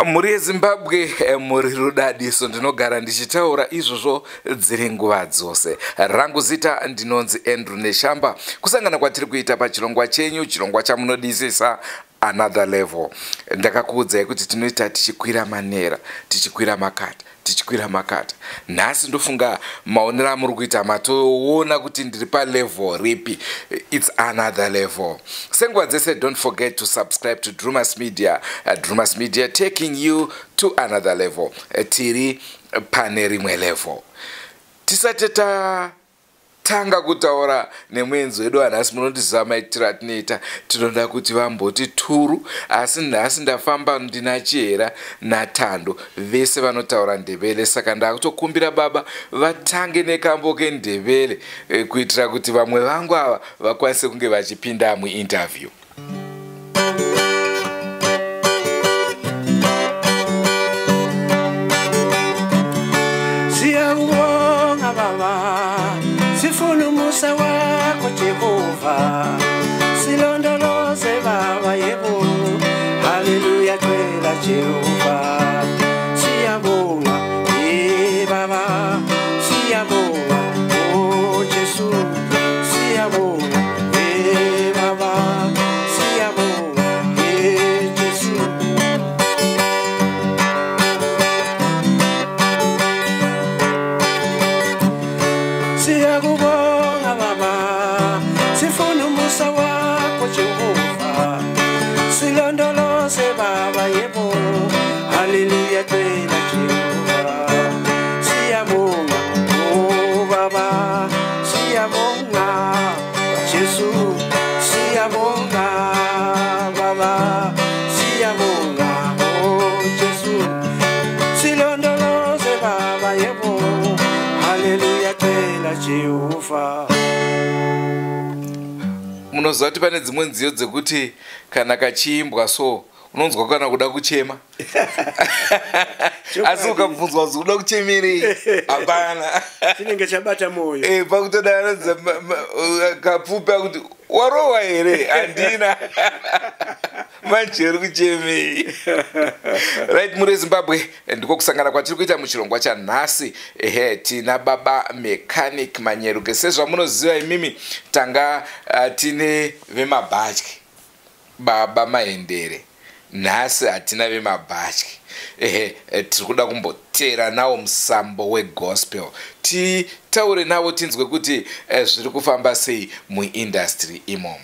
Mhuri yeZimbabwe, muri rudadiso. Ndinogara ndichitaura izvozvo dziri nguva dzose. Rangu zita ndinonzi Andrew Neshamba. Kusangana kwatiri kuita pachirongwa chenyu, chirongwa chamunodisisa, Another Level. Ndakakuudzai kuti tinoita tichikwira manera, tichikwira makata, tichikwira makata. Nhasi ndofunga maonero amuri kuita, matoona kuti ndiri palevel ripi. It's another level. Senguva dzese, don't forget to subscribe to Drumas Media. Drumas Media, taking you to another level. Tiri pane rimwe level. Tisati tatanga kutaura nemuenzi wedu wanhasi, munondiziva maitiro atinoita, tinoda kuti vamboti turu. Asi nhasi ndafamba ndina Chihera naTando, vese vanotaura Ndebele, saka ndakutokumbira baba vatange nekambo keNdebele, kuitira kuti vamwe vangu ava vakwanise kunge vachipinda muinterview. Siyakubonga baba, sifuna umusa wakho Jehova, silondoloze baba, yebo, haleluya, cela Jehova. Siyabonga ye baba, siyabonga, oh Jesu, siyabonga ye baba, siyabonga ye Jesu. Siyakubonga baba, sifuna umusa wakho Jehova, silondoloze baba, yebo, haleluya, cela Jehova. Siyabonga, oh baba, siyabonga Jesu, siyabonga baba, siyabonga, oh Jesu, silondoloze baba, yebo, haleluya, cela Jehova. Munoziva kuti pane dzimwe nziyo dzekuti kana kachiimbwa so unonzwa kana kuda kuchema, asi ukabvunzwa kuti kuda kuchemerei, hapana. Chinenge chabata mwoyo. Pakutodaanodza kapfupi akuti, "Warohwa here?" "Handina." "Manje uri kuchemei?" Right, muri Zimbabwe, ndiko kusangana kwatiri kuita muchirongwa chanhasi. Ehe, tina baba Mechanic Manyeruke. Sezvamunoziva imimi, tanga tine vemabhatyi, baba Mahendere. Nhasi hatina vemabhatyi. Ehe, tiri kuda kumbotera nawo musambo wegospel, titaure navo, tinzwe kuti zviri kufamba sei muindustry imomo.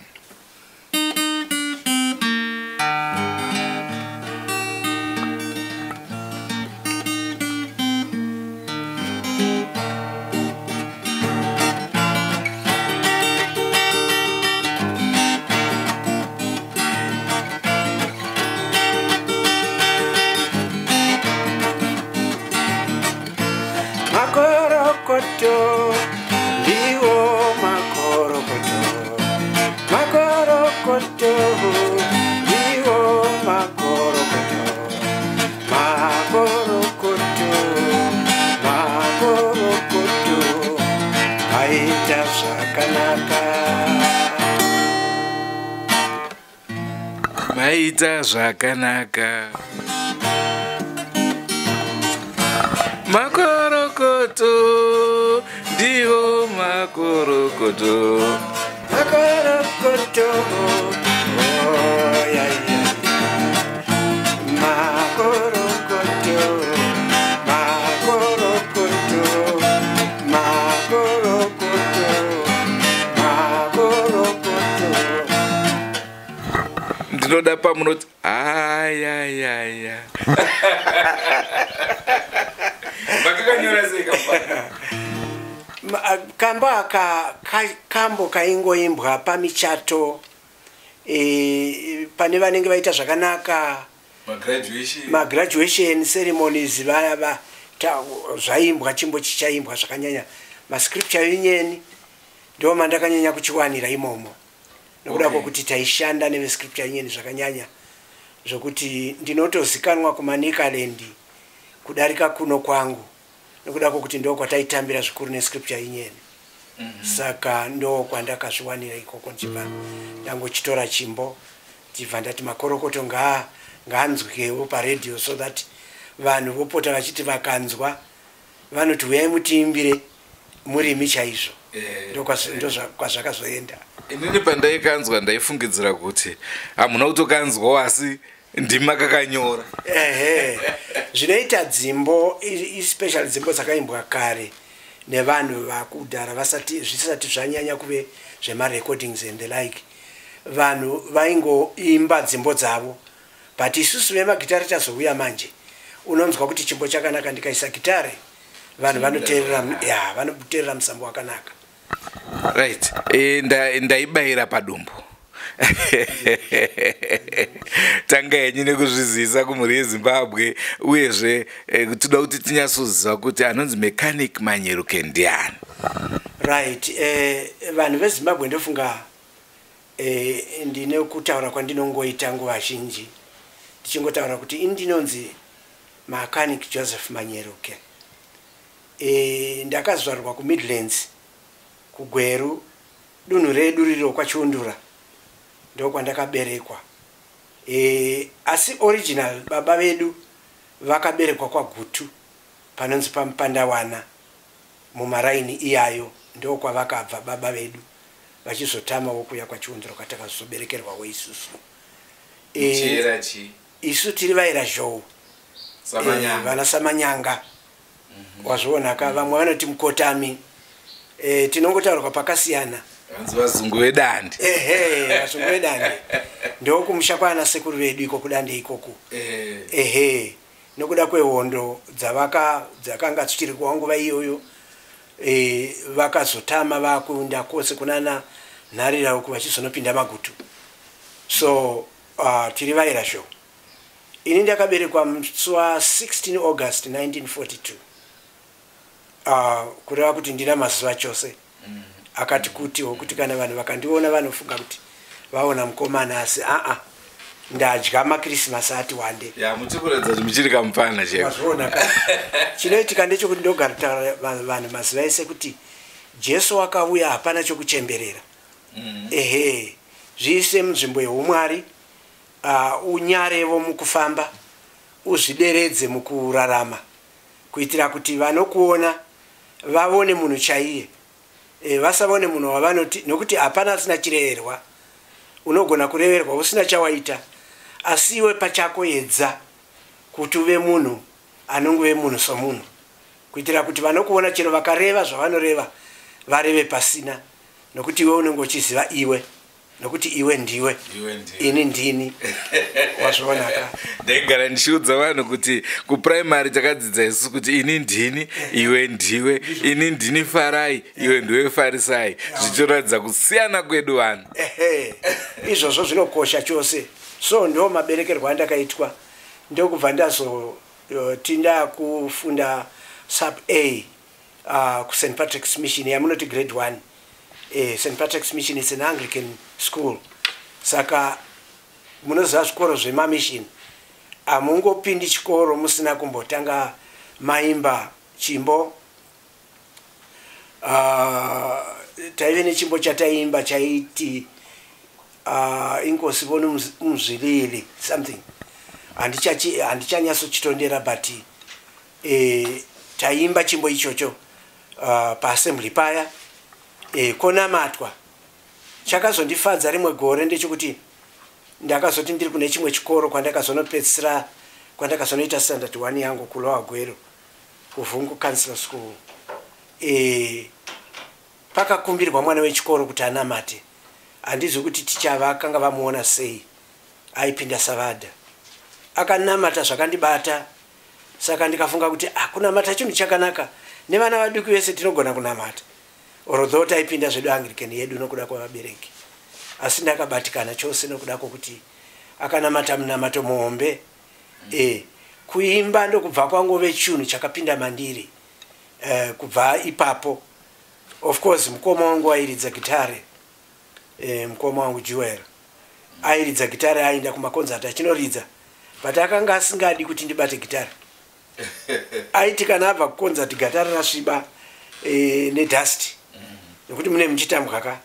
Makorokoto ndiwo, makorokoto, makorokoto ndiwo, makorokoto, makorokoto, makorokoto, aita zvakanaka. Maita zvakanaka, makorokoto ndiwo, makorokoto. Makorokoto, oh, yeah, yeah. Makorokoto, makorokoto, makorokoto, makorokoto. Ndinoda pamunoti ayayaya. Makakanyora sei kamba? Kambo aka kambo kaingoimbwa pamichato, pane vanenge vaita zvakanaka, magraduation, magraduation ceremonies, vaya zvaimbwa, chimbo chichaimbwa zvakanyanya. Mascripture union ndo mandakanyanya kuchiwanira imomo, nokuda kwokuti taishanda nevescripture union zvakanyanya, zvokuti ndinotozikanwa kuManicaland kudarika kuno kwangu, nokuda kwokuti ndo kwataitambira zvikuru nescripture union. Saka ndo kwandakazviwanira ikoko, ndichibva ndangochitora chimbo, ndibva ndati makorokoto ngaa Ngaanzwikewo paredhiyo so that vanhu vopota vachiti vakanzwa vanoti, "Uyai mutiimbire murimi chaizvo." Ndokwazvakazoenda. Inini pandaikanzwa ndaifungidzira kuti hamuna kutokanzwawo, asi ndima kakanyora. Ehe, zvinoita dzimbo, especially dzimbo dzakaimbwa kare nevanhu vakudhara, vasati zvisati zvanyanya kuve zvemarecordings and the like, vanhu vaingoimba dzimbo dzavo. But isusu vemagitare tazouya manje, unonzwa kuti chimbo chakanaka, ndikaisa gitare vanhu vanoteerera, ya, vanoteerera musambo wakanaka. Right, ndaibayira padumbu. Tanga henyu nekuzvizivisa kumhuri yeZimbabwe, uyezve toda kuti tinyatsoziva kuti anonzi Mechanic Manyeruke ndiani. Right, vanhu veZimbabwe, ndofunga ndine kutaura kwandinongoita nguva zhinji ndichingotaura kuti ini ndinonzi Mechanic Joseph Manyeruke. Ndakazvarwa kuMidlands, kuGweru, dunhu redu riro kwaChiundura, ndokwandakaberekwa. Asi original baba vedu vakaberekwa kwaGutu, panonzi paMupandawana, mumaraini iyayo, ndokwavakabva baba vedu, vachizotamawo kuya kwaChiundura kwatakazoberekerwawo isusu. Isu tiri vaira Zhou, vana Samanyanga. Wazvionaka, vamwe vanoti Mukotami. Tinongotaurwa pakasiyana. Vanzi vazungu vedande. Ehe, vazungu vedande, ndokumusha kwaana sekuru vedu iko kuDande ikoku. Ehe, nokuda kwehondo dzakanga dzichiri kuwa nguva iyoyo, vakazotama vakuenda kwose kunana Nharira uku, vachizonopinda Magutu. So tiri vaira Zhou. Ini ndakaberekwa musi wa16 August 1942, kureva kuti ndina mazuva chose akati kuti wokuti kana vanhu vakandiona vanofunga kuti vaona mukomana, asi aa, ndadya makrisimasi ati wande. Ya, muchiri kuratidza kuti muchiri kamupfana cheko. Wazviona ka, chinoitika ndechekuti ndogara kutaura vanhu mazuva ese kuti Jesu wakauya, hapana chokuchemberera. Ehe, zviise munzvimbo yeumwari, unyarevo mukufamba, uzvideredze mukurarama, kuitira kuti vanokuona vaone munhu chaiye, vasavone munhu wavanoti, nokuti hapana asina chireverwa. Unogona kureverwa usina chawaita, asi iwe pachako edza kuti uve munhu anongove munhu somunhu, kuitira kuti vanokuona chero vakareva zvavanoreva vareve pasina, nokuti iwe unenge uchiziva iwe, nokuti iwe ndiwe. Iwe ndiwe. Ini ndini, wazvionaka. Ndaigara ndichiudza vanhu kuti kupuraimary takadzidza isusu kuti ini ndini, iwe ndiwe. Ini ndini Farai, iwe ndiwe Farisai, zvichiratidza kusiyana kwedu vanhu. Ehe, izvozvo zvinokosha chose. So ndo maberekerwo andakaitwa, ndokubva ndazoti ndakufunda sub A kuSt Patrick's Mission, yamunoti grade 1. St Patrick's Mission is an Anglican school, saka munoziva zvikoro zvemamission, hamungopindi chikoro musina kumbotanga maimba chimbo. Taive nechimbo chataimba chaiti "Inkosi bona umzwilili" something, handichanyatsochitondera, but taimba chimbo ichocho paassembly paya, konamatwa. Chakazondifadza rimwe gore ndechekuti ndakazoti ndiri kune chimwe chikoro kwandakazonopedzisira, kwandakazonoita standard one yangu kuLower Gweru, kuVhungu Council School, pakakumbirwa mwana wechikoro kuti anamate. Handizi kuti ticha vakanga vamuona sei, aipinda savadha, akanamata zvakandibata. Saka ndikafunga kuti kunamata chinhu chakanaka, nevana vaduku vese tinogona kunamata, although taipinda zvedu Anglican yedu nokuda kwavabereki, asi ndakabatikana chose nokuda kwokuti akanamata munamato muhombe. Kuimba ndokubva kwangove chinhu chakapinda mandiri. Kubva ipapo, of course mukoma wangu airidza gitare, mukoma wangu Jewel airidza gitare, aienda kumakonzati achinoridza, but akanga asingadi kuti ndibate gitare. Aiti kana abva kukonzati gitare rasviba nedust, nekuti mune muchitambwa ka,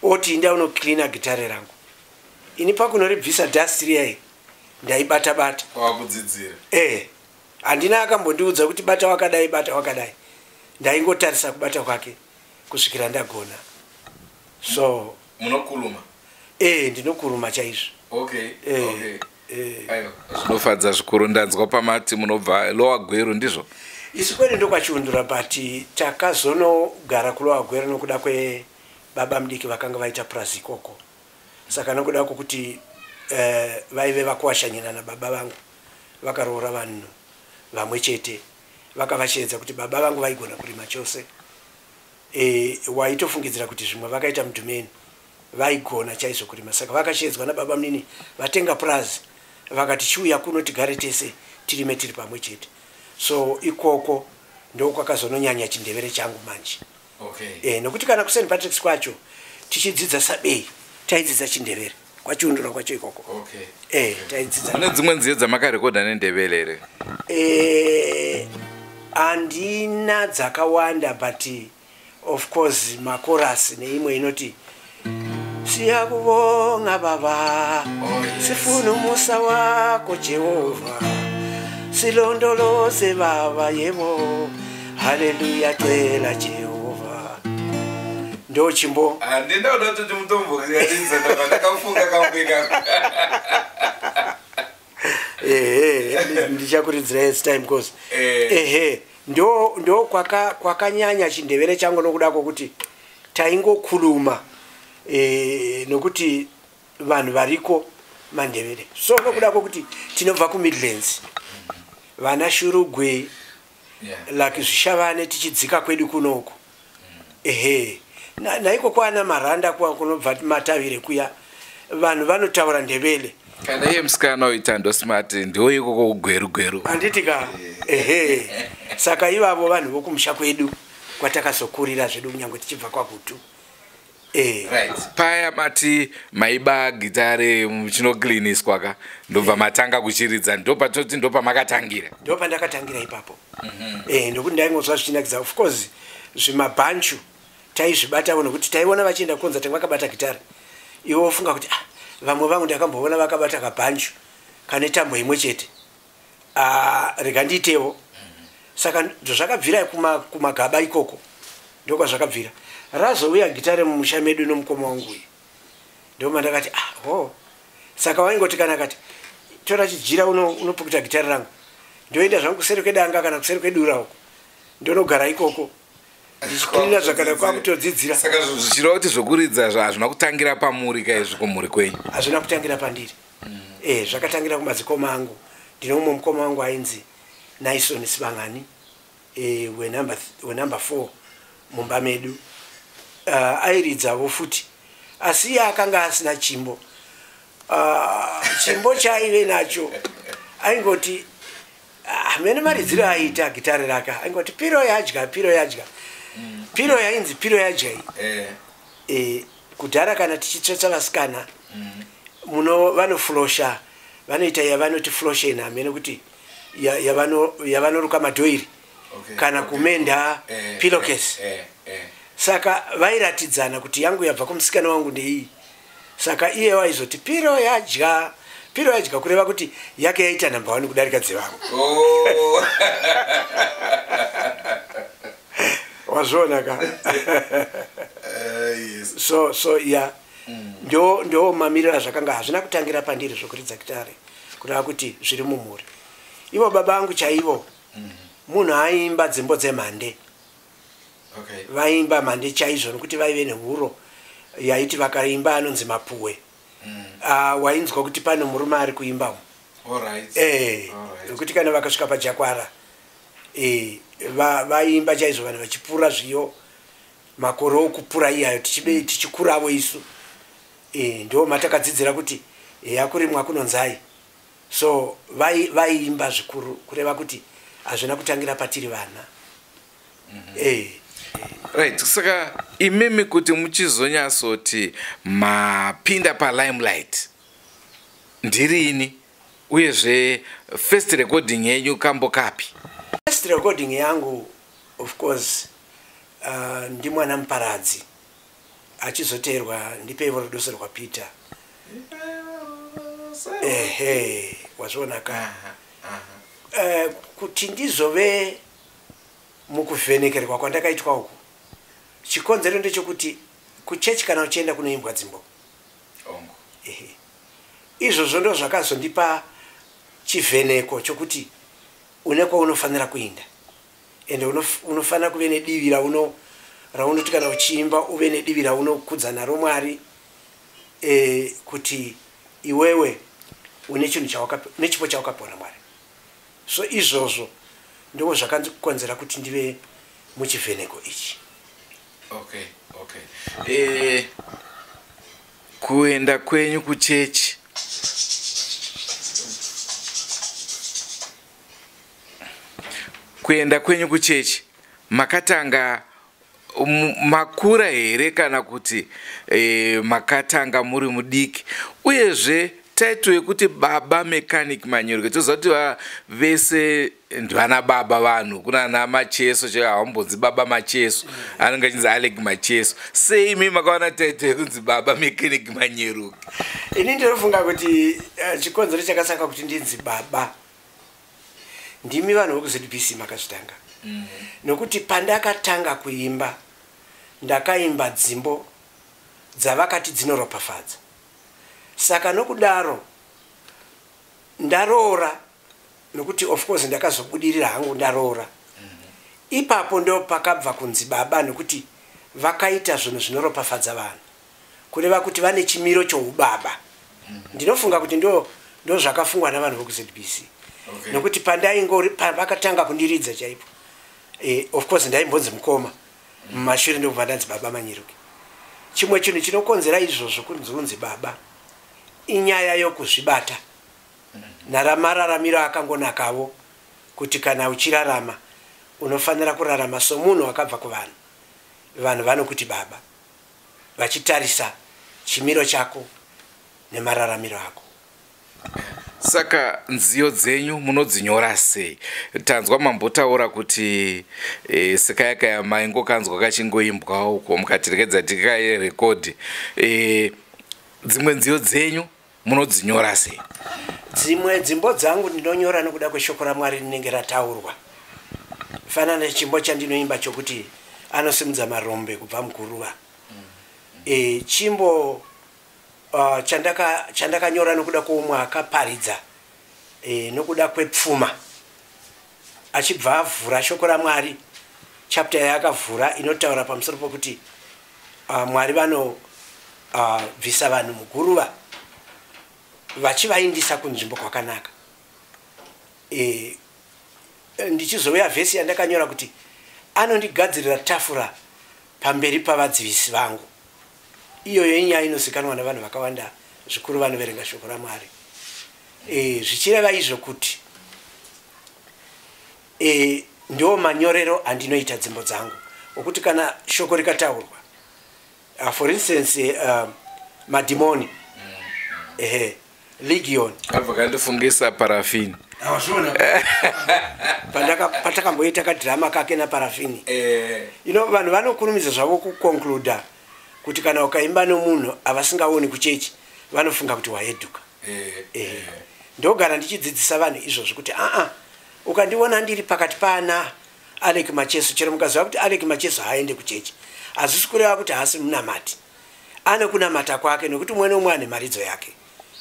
oti, "Inda unocleana gitare rangu." Ini pakunoribvisa dust riyai, Ndaibata bata. Wakudzidzira. Handina akambondiudza kuti bata wakadai, bata wakadai. Ndaingotarisa kubata kwake kusvikira ndagona. So Munokuluma? Ndinokuruma chaizvo. Aiwa, zvinofadza zvikuru. Ndanzwa pamati munobva Lower Gweru, ndizvo? Isu kwedu ndokwaChiundura, but takazonogara kuLower Gweru nokuda kwebaba mudiki vakanga vaita purazi ikoko. Saka nokuda kwokuti vaive vakuwashanyina nababa vangu, vakaroora vanhu vamwe chete, vakavasheedza kuti baba vangu vaigona kurima chose. Waitofungidzira kuti zvimwe vakaita mudhumeni, vaigona chaizvo kurima. Saka vakasheedzwa nababa munini vatenga purazi, vakati chiuya kuno tigare tese, tirime tiri pamwe chete. So ikoko ndokwakazononyanya chindevere changu manje. Nokuti kana kuSt Patricks kwacho tichidzidza sabei, taidzidza chindevere kwaChiundura kwacho ikoko. Taidzidza. Mune dzimwe nziyo dzamakarekodha nendevere here? Handina dzakawanda, but of course makorasi neimwe inoti siyakubonga baba. Oh, yes. Sifuna umusa wakho Jehova, silondoloze baba, yebo, haleluya, cela Jehova, ndo chimbo. Handina kuda kutoti mutomboyatidza, ndabva ndakafunga kambo ikako. Ehe, ndichakuridzira its time cause ehe, ndo kwakanyanya chindevere changu nokuda kwokuti taingokuluma, nokuti vanhu variko mandevere. So nokuda kwokuti tinobva kuMidlands, vana Shurugwe, like Zvishavane, tichidzika kwedu kunoku. Ehe, naiko kwana Maranda kunobva Matavire kuya, vanhu vanotaura ndevele. Kana iye musikana uitando smart ndiwo ikoko kugweru gweru. Handiti ka? Ehe, saka ivavo vanhu vokumusha kwedu kwatakazokurira zvedu, kunyange tichibva kwaGutu. Right, paya mati maiba gitare muchinokliniswa ka, ndobva matanga kuchiridza, ndopatinoti ndopamakatangira? Ndopandakatangira ipapo. Nokuti ndaingozwa zvichinakidza. Of course zvimabhanchu taizvibatawo, nokuti taiona vachienda kukonza tange vakabata gitare. Iwe wofunga kuti ah, vamwe vangu ndakamboona vakabata kabhanchu kane tambo imwe chete. Ah, rega ndiitewo. Saka ndozvakabvira kumagaba ikoko, ndokwazvakabvira. Razouya gitare mumusha medu nomukoma wangu uyu, ndoma ndakati ah, ho. Saka waingoti kana akati tora chijira unopukuta gitare rangu, ndoenda zvangu kuseri kwedanga kana kuseri kwedura uko, ndonogara ikoko ndichiklina zvakana, kwakutodzidzira. Saka zvichireva kuti zvokuridza hazvina kutangira pamuri kaizvi, kumhuri kwenyu? Hazvina kutangira pandiri. Zvakatangira kumadzikoma angu. Ndine umwe mukoma wangu ainzi Nison Sibangani, wenumber 4 mumba medu. Airidzawo futi, asi iye akanga asina chimbo. Chimbo chaaive nacho aingoti hamene maridziro aiita gitare rake, aingoti piro yadya, piro yadya, piro yainzi piro yadya iyi. Kudhara kana tichitsvetsa vasikana, muno vanoflosha, vanoita yavanoti floshing, hamene kuti yavanoruka madhoiri kana kumenda pillowcase. Saka vairatidzana kuti yangu yabva kumusikana wangu ndeiyi. Saka iye waizoti piro yadya, piro yadya, kureva kuti yake yaita namba 1 kudarika dzevamwe. Oh. Wazviona ka? Yes. So ya, ndo mamiriro azvakanga. Hazvina kutangira pandiri zvokuridza gitare, kureva kuti zviri mumhuri. Ivo baba vangu chaivo munhu aiimba dzimbo dzemhande. Vaimba mhande chaizvo, nokuti vaive nehuro yaiti vakaimba anonzi mapuwe. Wainzwa kuti pane murume ari kuimba umu. Nokuti kana vakasvika pajakwara, vaimba chaizvo, vanhu vachipura zviyo, makore okupura iyayo, tichikuravo isu. Ndo matakadzidzira kuti yakurimwa kunonzai. So vaiimba zvikuru, kureva kuti hazvina kutangira patiri vana. Right, saka imimi kuti muchizonyatsoti mapinda palimelight ndirini, uyezve first recording yenyu kambo kapi? First recording yangu, of course, ndimwana muparadzi, achizoteerwa ndipeivo rudoso rwaPeter. Ehe. Wazviona ka? Kuti ndizove mukuvhenekerwa kwandakaitwa uku, chikonzero ndechekuti kuchechi kana uchienda kunoimbwa dzimbo. Ehe, izvozvo ndo zvakazondipa chivheneko chokuti une kwaunofanira kuinda, ende unofanira kuve nedivi raunoti kana uchiimba uve nedivi raunokudza naro Mwari, kuti iwewe une chinhu nechipo chawakapiwa naMwari. So izvozvo ndo zvakandikonzera kuti ndive muchivheneko ichi. Okay, kuenda kwenyu kuchechi, kuenda kwenyu kuchechi makatanga makura here kana kuti makatanga muri mudiki? Uyezve title yekuti Baba Mechanic Manyeruke, toziva kuti vese ndivana baba vanhu, kuna ana Macheso chaivo havambonzi Baba Macheso, anenge achinzi Alec Macheso. Sei imi makawana title yekunzi Baba Mechanic Manyeruke? Ini ndinofunga kuti chikonzero chakasaka kuti ndinzi baba, ndimi vanhu vekuZBC makazvitanga, nokuti pandakatanga kuimba ndakaimba dzimbo dzavakati dzinoropafadza. Saka nokudaro ndaroora, nokuti of course ndakazobudirira hangu ndaroora, ipapo ndo pakabva kunzi baba, nokuti vakaita zvinhu zvinoropafadza vanhu, kureva kuti vane chimiro choubaba. Ndinofunga kuti ndo zvakafungwa navanhu vekuZBC, nokuti pandaingori pavakatanga kundiridza chaipo, of course ndaimbonzi mukoma, mumashure ndokubva ndanzi Baba Manyeruke. Chimwe chinhu chinokonzera izvozvo kunzi unzi baba inyaya yokuzvibata naramararamiro akangonakavo, kuti kana uchirarama unofanira kurarama somunhu akabva kuvanhu, vanhu vanokuti baba vachitarisa chimiro chako nemararamiro ako. Saka nziyo dzenyu munodzinyora sei? Tanzwa mambotaura kuti sekayakaya maingokanzwa kachingoimbwawo uko, mukatirekedza tikarekodhi. Dzimwe nziyo dzenyu munodzinyora sei? Dzimwe dzimbo dzangu ndinonyora nokuda kweshoko raMwari rinenge rataurwa, fanana nechimbo chandinoimba chokuti "Anosimudza marombe kubva muguruva". Chimbo chandakanyora nokuda kwoumwe akaparidza nokuda kwepfuma, achibva avhura shoko raMwari, chapter yaakavhura inotaura pamusoro pokuti Mwari vanobvisa vanhu muguruva vachivaindisa kunzvimbo kwakanaka. Ndichizouya vhesi yandakanyora kuti "Anondigadzirira tafura pamberi pavadzivisi vangu", iyoyo inyaya inozikanwa navanhu vakawanda zvikuru vanoverenga shoko raMwari, zvichireva izvo kuti ndo manyorero andinoita dzimbo dzangu, okuti kana shoko rikataurwa, for instance, madhimoni, ehe, legion. Abva kandifungisa Parafini. Awazviona patakamboita kadhirama kake naParafini. Vanhu vanokurumidza zvavo kuconcluda kuti kana ukaimba nomunhu avasingaoni kuchechi vanofunga kuti waedhuka. Ndogara ndichidzidzisa vanhu izvozvo kuti aa, ukandiona ndiri pakati paana Alec Macheso, chero mukaziva kuti Alec Macheso haaende kuchechi, hazvisi kureva kuti haasi munamati. Ane kunamata kwake, nokuti umwe neumwe ane mharidzo yake.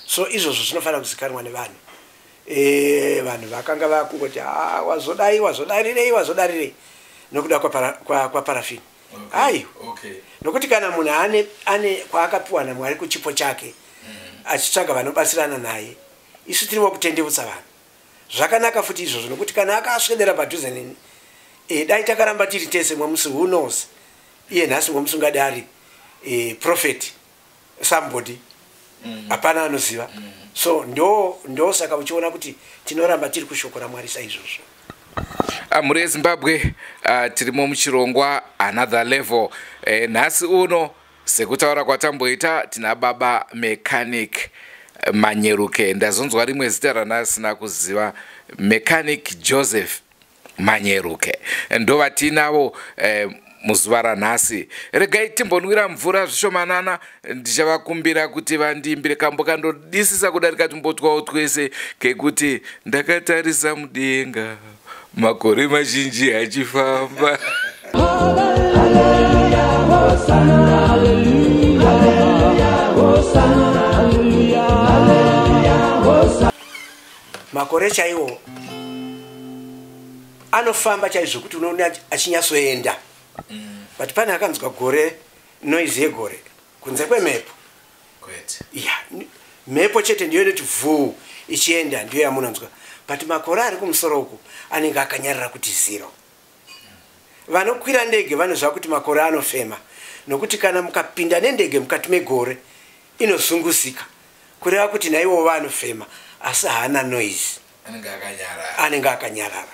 So izvozvo zvinofanira kuzikanwa nevanhu. Vanhu vakanga vakungoti, "Ah, wazodai, wazodarirei, wazodarirei?" nokuda kwaParafini. Aiwa, nokuti kana munhu ane kwaakapiwa naMwari kuchipo chake, achitsvaga vanobatsirana naye, isu tirivo kutendeutsa vanhu. Zvakanaka futi izvozvo, nokuti kana akaswedera padhuze neni, dai takaramba tiri tese mwemusi, who knows, iye nhasi mwemusi ungadi ari prophet somebody, hapana anoziva. So ndo saka uchiona kuti tinoramba tiri kushoko raMwari saizvozvo. Mhuri yeZimbabwe, tirimo muchirongwa Another Level. Nhasi uno, sekutaura kwatamboita, tina Baba Mechanic Manyeruke. Ndazonzwa rimwe zita randasina kuziva, Mechanic Joseph Manyeruke, ndo vatinavo. Muzuva ranhasi regai timbonwira mvura zvishomanana. Ndichavakumbira kuti vandiimbire kambo kandodisisa kudarika tumbotwawo twese kekuti ndakatarisa mudenga makore mazhinji achifamba. Hallelujah, Hosanna, hallelujah, Hosanna, hallelujah, Hosanna. Makore chaiwo anofamba chaizvo kuti unoona achinyatsoenda. But pane akanzwa gore, noise yegore kunze kwemhepo. Ya, mhepo chete ndiyo inoti vhuu ichienda, ndiyo yamunonzwa. But makore ari kumusoro uku anenge akanyarara kuti zero. Vanokwira ndege vanoziva kuti makore anofema, nokuti kana mukapinda nendege mukati megore inozunguzika, kureva kuti naiwo vanofema, asi haana noise, anenge akanyarara.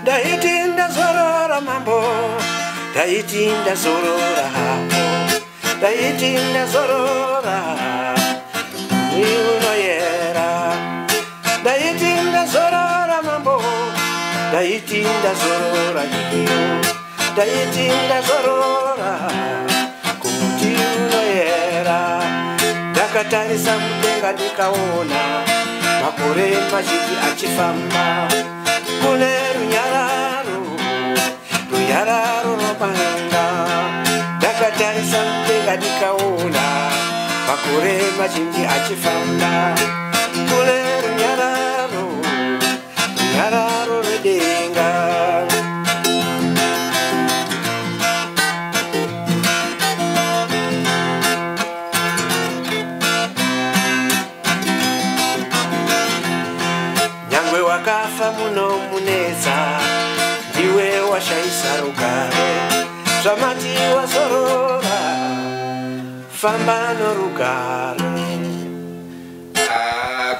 Ndaiti ndazorora mambo, ndaiti ndazorora hapo, ndaiti ndazorora unoyera, ndaiti ndazorora mambo, ndaiti ndazorora iyo, ndaiti ndazorora kuti unoyera. Ndakatarisa mudenga ndikaona makore mazhinji achifamba, kune runyararo, runyararo rwapanga. Ndakatarisa mudenga ndikaona makore mazhinji achifamba, kune runyararo, runyararo rwedenga. Nyangwe wakafa munomunetsa, ndiwe washaisa rugare, zvamati wazorora, famba norugare.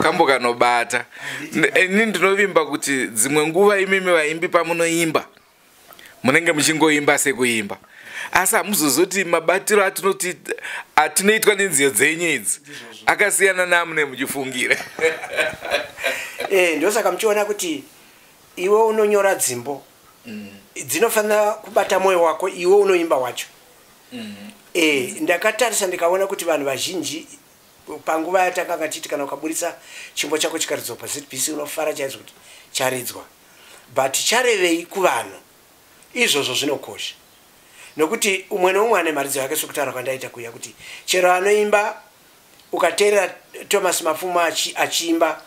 Kambo kanobata. Ini ndinovimba kuti dzimwe nguva imimi vaimbi pamunoimba munenge muchingoimba sekuimba, asi hamuzozoti mabatiro atinoitwa nenziyo dzenyu idzi akasiyana naamune muchifungira. Ndosaka muchiona kuti iwe unonyora dzimbo dzinofanira kubata mwoyo wako, iwe unoimba wacho. Ndakatarisa ndikaona kuti vanhu vazhinji panguva yatakanga tichiti kana ukaburitsa chimbo chako chikaridzwa paZBC unofara chaizvo kuti charidzwa, but charevei kuvanhu? Izvozvo zvinokosha, nokuti umwe neumwe ane mharidzo yake, sokutaura kwandaita kuya kuti chero anoimba, ukateerera Thomas Mapfumo achiimba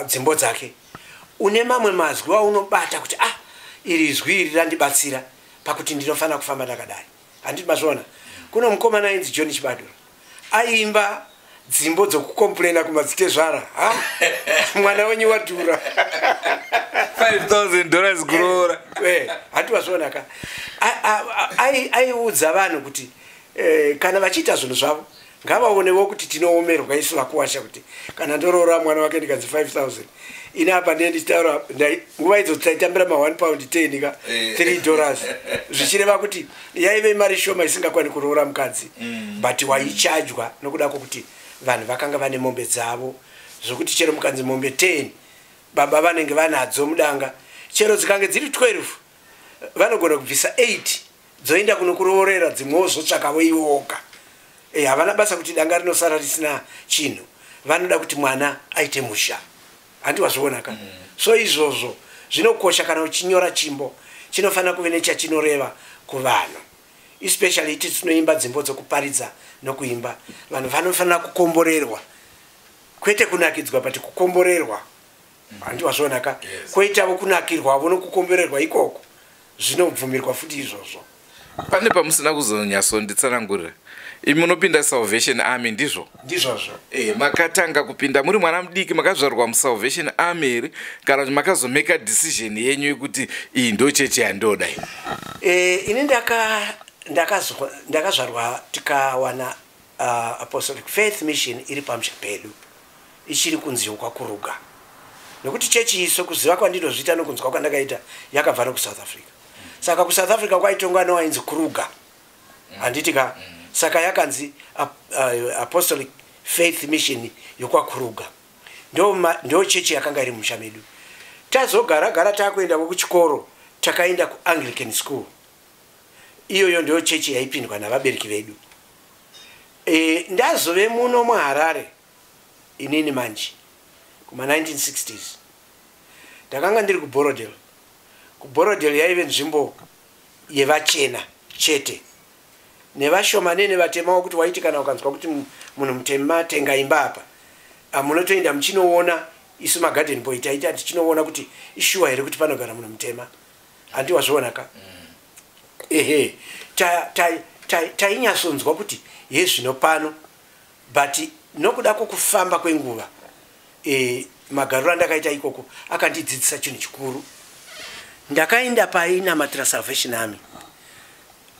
dzimbo dzake, une mamwe mazwi aunobata kuti iri izwi iri randibatsira pakuti ndinofanira kufamba ndakadai. Handiti mazviona? Kuno mukomana ainzi John Chibadura aiimba dzimbo dzokukomplaina kumadzitezvara, mwana wenyu wadhura $5,000 kuroora. Handiti mazviona ka? Aiudza vanhu kuti kana vachiita zvinhu zvavo ngavaonewo kuti tinoomerwa isu vakuwasha, kuti kana ndoroora mwana wake ndikanzi 5,000, ini apa ndiye ndichitaura nguva idzo taitambira ma 1 pound 10 ka $3, zvichireva kuti yaive mari shoma isingakwani kuroora mukadzi, but waichajwa nokuda kwokuti vanhu vakanga vane mombe dzavo, zvokuti chero mukanzi mombe 10 baba vanenge vanadzo mudanga, chero dzikange dziri 12 vanogona kubvisa 8 dzoenda kunokuroorera, dzimwewo zvotsvakavo iwoga. Havana basa kuti danga rinosara risina chinhu, vanoda kuti mwana aite musha. Handi wazviona ka? So izvozvo zvinokosha kana uchinyora chimbo chinofanira kuve nechachinoreva kuvanhu, especially iti tinoimba dzimbo dzokuparidza nokuimba, vanhu vanofanira kukomborerwa, kwete kunakidzwa, but kukomborerwa. Handi wazviona ka? Kwoitavo kunakirwavo nokukomborerwa ikoko, zvinobvumirwa futi izvozvo. Pane pamusina kuzonyatsonditsanangurira, imi munopinda Salvation Army, ndizvo? Ndizvozvo. Makatanga kupinda muri mwana mudiki, makazvarwa muSalvation Army here, kana kuti makazomeka decision yenyu yekuti iyi ndo chechi yandoda? Ini ndakazvarwa tikawana Apostolic Faith Mission iri pamusha pedu, ichiri kunzi yokwaKuruga, nokuti chechi iyi sokuziva kwandinozviita nokunzwa kwandakaita yakabva nokuSouth Africa. Saka kuSouth Africa kwaitongwa newainzi Kruger. Handiti ka? Saka yakanzi Apostolic Faith Mission yokwaKruger. Ndo chechi yakanga iri musha medu. Tazogara gara, takuendavo kuchikoro, takaenda kuAnglican school. Iyoyo ndo chechi yaipindwa navabereki vedu. Ndazove muno muHarare inini manje kuma-1960s, ndakanga ndiri kuBorrowdale. KuBorrowdale yaive nzvimbo yevachena chete nevashomanene vatemawo, kuti waiti kana ukanzwa kuti munhu mutema tenga imba apa, munotoenda muchinoona. Isu magarden boy taita tichinoona kuti ishuwa here kuti panogara munhu mutema. Handi wazviona ka? Ehe, tainyatsonzwa kuti ye zvino pano. But nokuda kwokufamba kwenguva, magariro andakaita ikoko akandidzidzisa chinhu chikuru. Ndakaenda painamatira Salvation Army.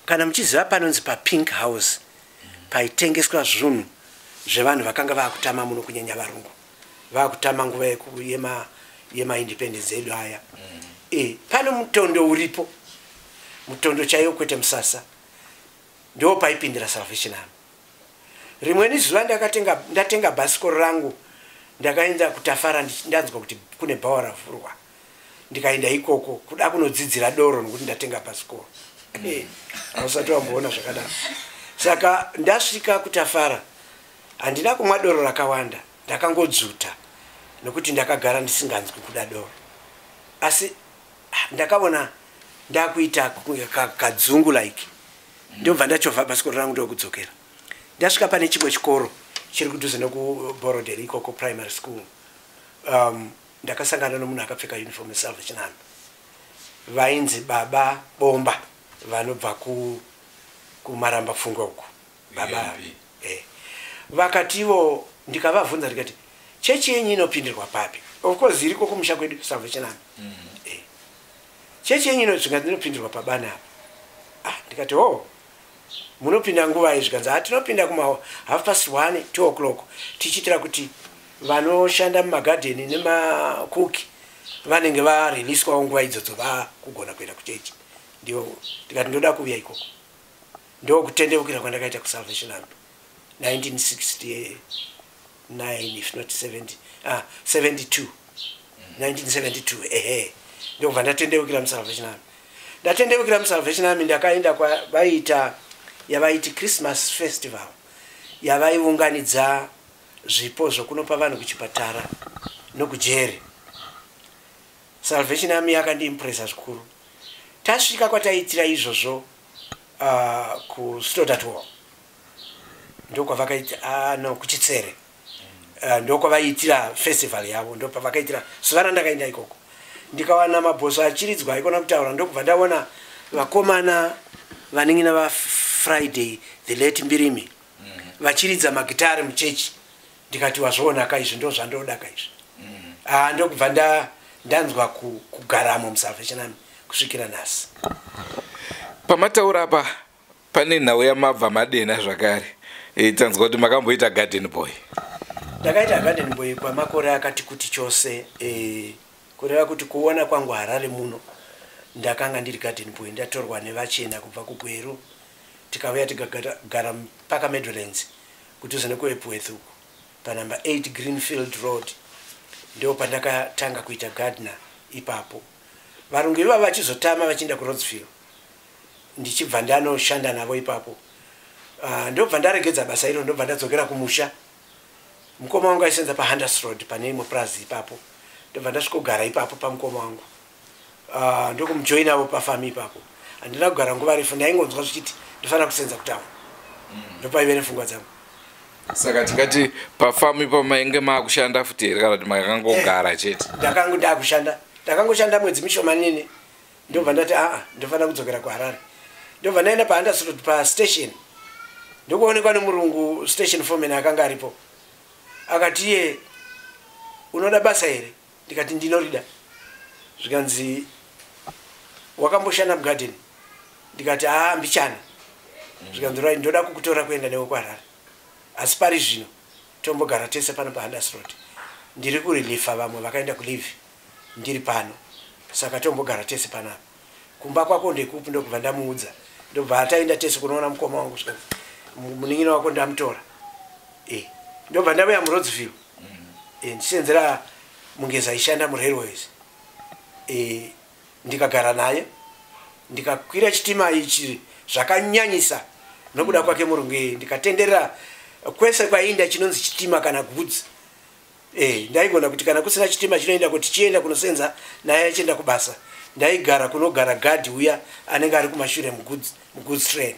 Kana muchiziva panonzi paPink House, paitengeswa zvinhu zvevanhu vakanga vaakutama muno, kunyanya varungu vaakutama nguva yemaindependence edu aya. Pano mutondo uripo, mutondo chaiwo, kwete musasa, ndo paipindira Salvation Army. Rimweni zuva ndatenga bhasikoro rangu, ndakaenda kuTafara. Ndanzwa kuti kune bhawa ravhurwa, ndikaenda ikoko kuda kunodzidzira doro nokuti ndatenga bhasikoro. Hausati wamboona zvakadaro. Saka ndasvika kuTafara, handina kumwa doro rakawanda, ndakangodzuta nokuti ndakagara ndisinganzwi kuda doro. Asi ndakaona ndakuita kunge kadzungu like, ndobva ndachovha bhasikoro rangu, ndokudzokera. Ndasvika pane chimwe chikoro chiri kudhuze nekuBorrowdale ikoko, primary school, ndakasangana nomunhu akapfeka uniform yeSalvation Army, vainzi Baba Bomba, vanobva kuMaramba Pfungwa uku, baba. UMP. Vakativo, ndikavabvunza ndikati, "Chechi yenyu inopindirwa papi?" Of course iriko kumusha kwedu, Salvation Army. "Chechi yenyu zvikanzi, "Inopindirwa pabani apa." Ah, ndikati, "Oh, munopinda nguvai?" Zvikanzi, "Ha, tinopinda kuma 1:30, 2 o'clock, tichiitira kuti vanoshanda mumagadheni nemakuki vanenge variliswawo nguva idzodzo vakugona kuenda kuchechi." Ndio ndikati, "Ndoda kuuya ikoko." Ndokutendeukira kwandakaita kuSalvation Army 1969, if not 70, ah, 72, 1972. Ehe, ndobva ndatendeukira muSalvation Army. Ndatendeukira muSalvation Army, ndakaenda kwavaiita yavaiti Christmas festival, yavaiunganidza zvipo zvokunopa vanhu kuchipatara nokujeri. Salvation Army yakandiimpresa zvikuru. Tasvika kwataiitira izvozvo, kuStodart Hall ndokwavakaita, no, kuChitsere, ndokwavaiitira festival yavo, ndopavakaitira. Zuva randakaenda ikoko, ndikawana mabhoso achiridzwa, aikona kutaura. Ndokubva ndaona vakomana, vanin'ina vaFriday the late Mbirimi, vachiridza magitari muchechi. Ndikati, "Wazvionaka, izvi ndo zvandodaka izvi." Ah, ndokubva ndanzwa kugaramo muSalvation Army kusvikira nhasi. Pamataura apa pane nhau yamabva madena zvakare. Tanzwa kuti makamboita garden boy. Ndakaita garden boy kwamakore akati kuti chose. Kureva kuti kuona kwangu Harare muno, ndakanga ndiri garden boy, ndatorwa nevachena kubva kuGweru, tikauya tikagara mpaka Meadowlands, kudhuze nekuEpworth uku, panumber 8 Greenfield Road. Ndo pandakatanga kuita gardener ipapo. Varungu ivava vachizotama vachienda kuRhodes-ville, ndichibva ndanoshanda navo ipapo. Ndobva ndaregedza basa iro, ndobva ndadzokera kumusha. Mukoma wangu aisenza paHunters Road pane imwe prazi ipapo, ndobva ndasvikogara ipapo pamukoma wangu. Ndokumujoinavo pafamu ipapo. Handina kugara nguva refu, ndaingonzwa zvichiti ndofanira kusenza kutaura. Ndopaive nepfungwa dzangu. Saka tikati pafamu ipapo mainge maakushanda futi here, kana kuti makangogara chete? Ndakangu ndakushanda. Ndakangoshanda mwedzi mishomanini, ndobva ndati, "Aa, ndofanira kudzokera kuHarare." Ndobva ndaenda paHunters Road pastation, ndokuonekwa nemurungu station foreman akanga aripo. Akati iye, "Unoda basa here?" Ndikati, "Ndinorida." Zvikanzi, "Wakamboshanda mugadheni?" Ndikati, "Aa, mbichana." Zvikanzi, "Right, ndoda kukutora kuenda newe kuHarare, asi pari zvino tombogara tese pano paHunters Road. Ndiri kurelifa vamwe vakaenda kuleave, ndiri pano, saka tombogara tese panapa. Kumba kwako ndekupi?" Ndokubva ndamuudza. Ndobva ataenda tese kunoona mukoma wangu, zvikanzi munin'ina wako ndamutora. Ndobva ndauya muRhodesville, ndichisenzera mungezi aishanda murailways. Ndikagara naye, ndikakwira chitima ichi zvakanyanyisa nokuda kwake murungu iyi. Ndikatenderera kwese kwaiinda chinonzi chitima kana goods. Ndaigona kuti kana kusina chitima chinoenda kuti chienda kunosenza naye achienda kubasa, ndaigara kunogara gadhi uya anenge ari kumashure mugoods train.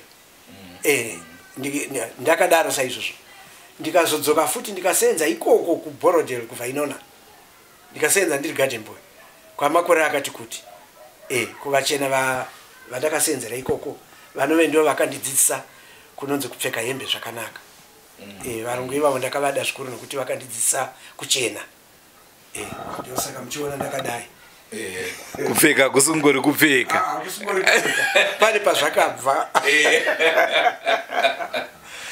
Ndakadaro saizvozvo. Ndikazodzoka futi, ndikasenza ikoko kuBorrowdale, kuVainona. Ndikasenza ndiri garden boy kwamakore akati kuti. Kuvachena vandakasenzera ikoko, vanove ndo vakandidzidzisa kunonzi kupfeka hembe zvakanaka. Varungu ivavo ndakavada zvikuru nokuti vakandidzidzisa kuchena. Ndosaka muchiona ndakadai. Kupfeka kusingori kupfeka. Ah, kusingori kupfeka. Pane pazvakabva.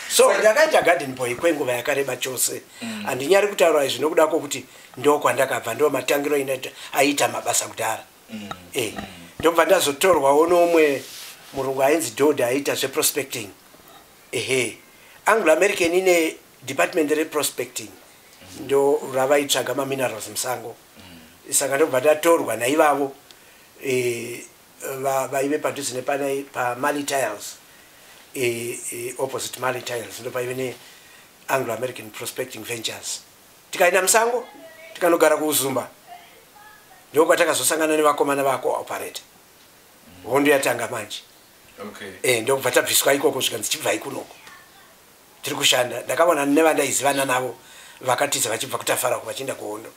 So ndakaita garden boy kwenguva yakareba chose. Handinyari kutaura izvi nokuda kwokuti ndo kwandakabva, ndo matangiro aiita mabasa kudhara. Ndobva ndazotorwawo nomwe murungu ainzi Dod, aiita zveprospecting. Ehe, Anglo American ine department reprospecting, ndo ravaitsvaga maminerals musango. Saka ndobva ndatorwa naivavo, vaive padhuze nepana paMali Tiles, opposite Mali Tiles, ndo paive neAnglo American Prospecting Ventures. Tikaenda musango, tikanogara kuUzumba. Ndokwatakazosangana nevakomana vako operator. Hondo yatanga manje. Ndokubva tabviswa ikoko, zvikanzi chibvai kunoko, tiri kushanda. Ndakaona nevandaizivana navo vakatiza vachibva kuTafarako vachienda kuhondo.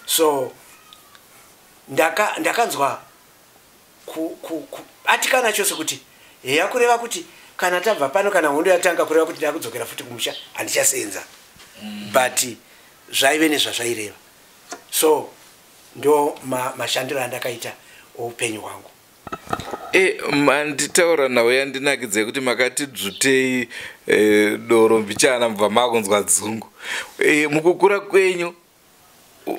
So ndakanzwa kubatikana chose kuti heya, kureva kuti kana tabva pano, kana hondo yatanga, kureva kuti ndakudzokera futi kumusha, handichasenza. But zvaive nezvazvaireva. So ndo mashandiro andakaita oupenyu hwangu. Manditaura nhau yandinakidza kuti makati dzvutei doro mbichana, mubva makunzwa dzungu. Mukukura kwenyu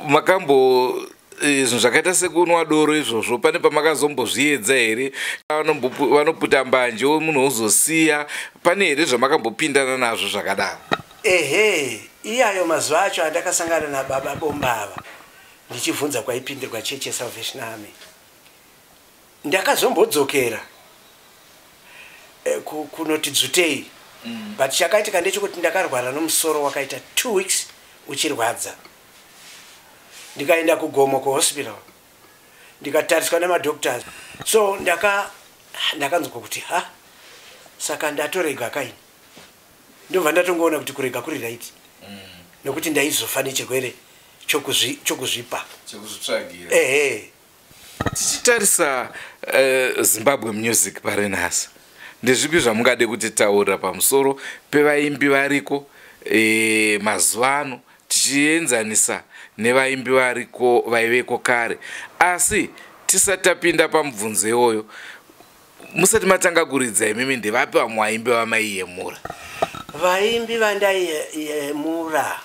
makambo zvinhu zvakaita sekunwa doro izvozvo, pane pamakazombozviedza here? Vanoputa mbanje, munhu ozosiya, pane here zvamakambopindana nazvo zvakadaro? Ehe, iyayo mazuva acho andakasangana nababa Bombava ndichibvunza kwaipindirwa chechi yeSalvation Army, ndakazombodzokera kunoti dzvutei. But chakaitika ndechekuti ndakarwara nomusoro wakaita 2 weeks uchirwadza. Ndikaenda kuGomo kuhospital, ndikatariswa nemadoctors. So ndakanzwa kuti ha, saka ndatorega kaini. Ndobva ndatongoona kuti kurega kuri right, nokuti ndaizofa nechirwere chokuzvipa. Chekuzvitsvagira. Ehe. Tichitarisa Zimbabwe music pari nhasi, ndezvipi zvamungade kutitaurira pamusoro pevaimbi variko mazuva ano, tichienzanisa nevaimbi variko vaiveko kare? Asi tisati tapinda pamubvunzo iwoyo, musati matanga kuridza imimi, ndevapi vamwe vaimbi vamaiyemura? Vaimbi vandaiyemura,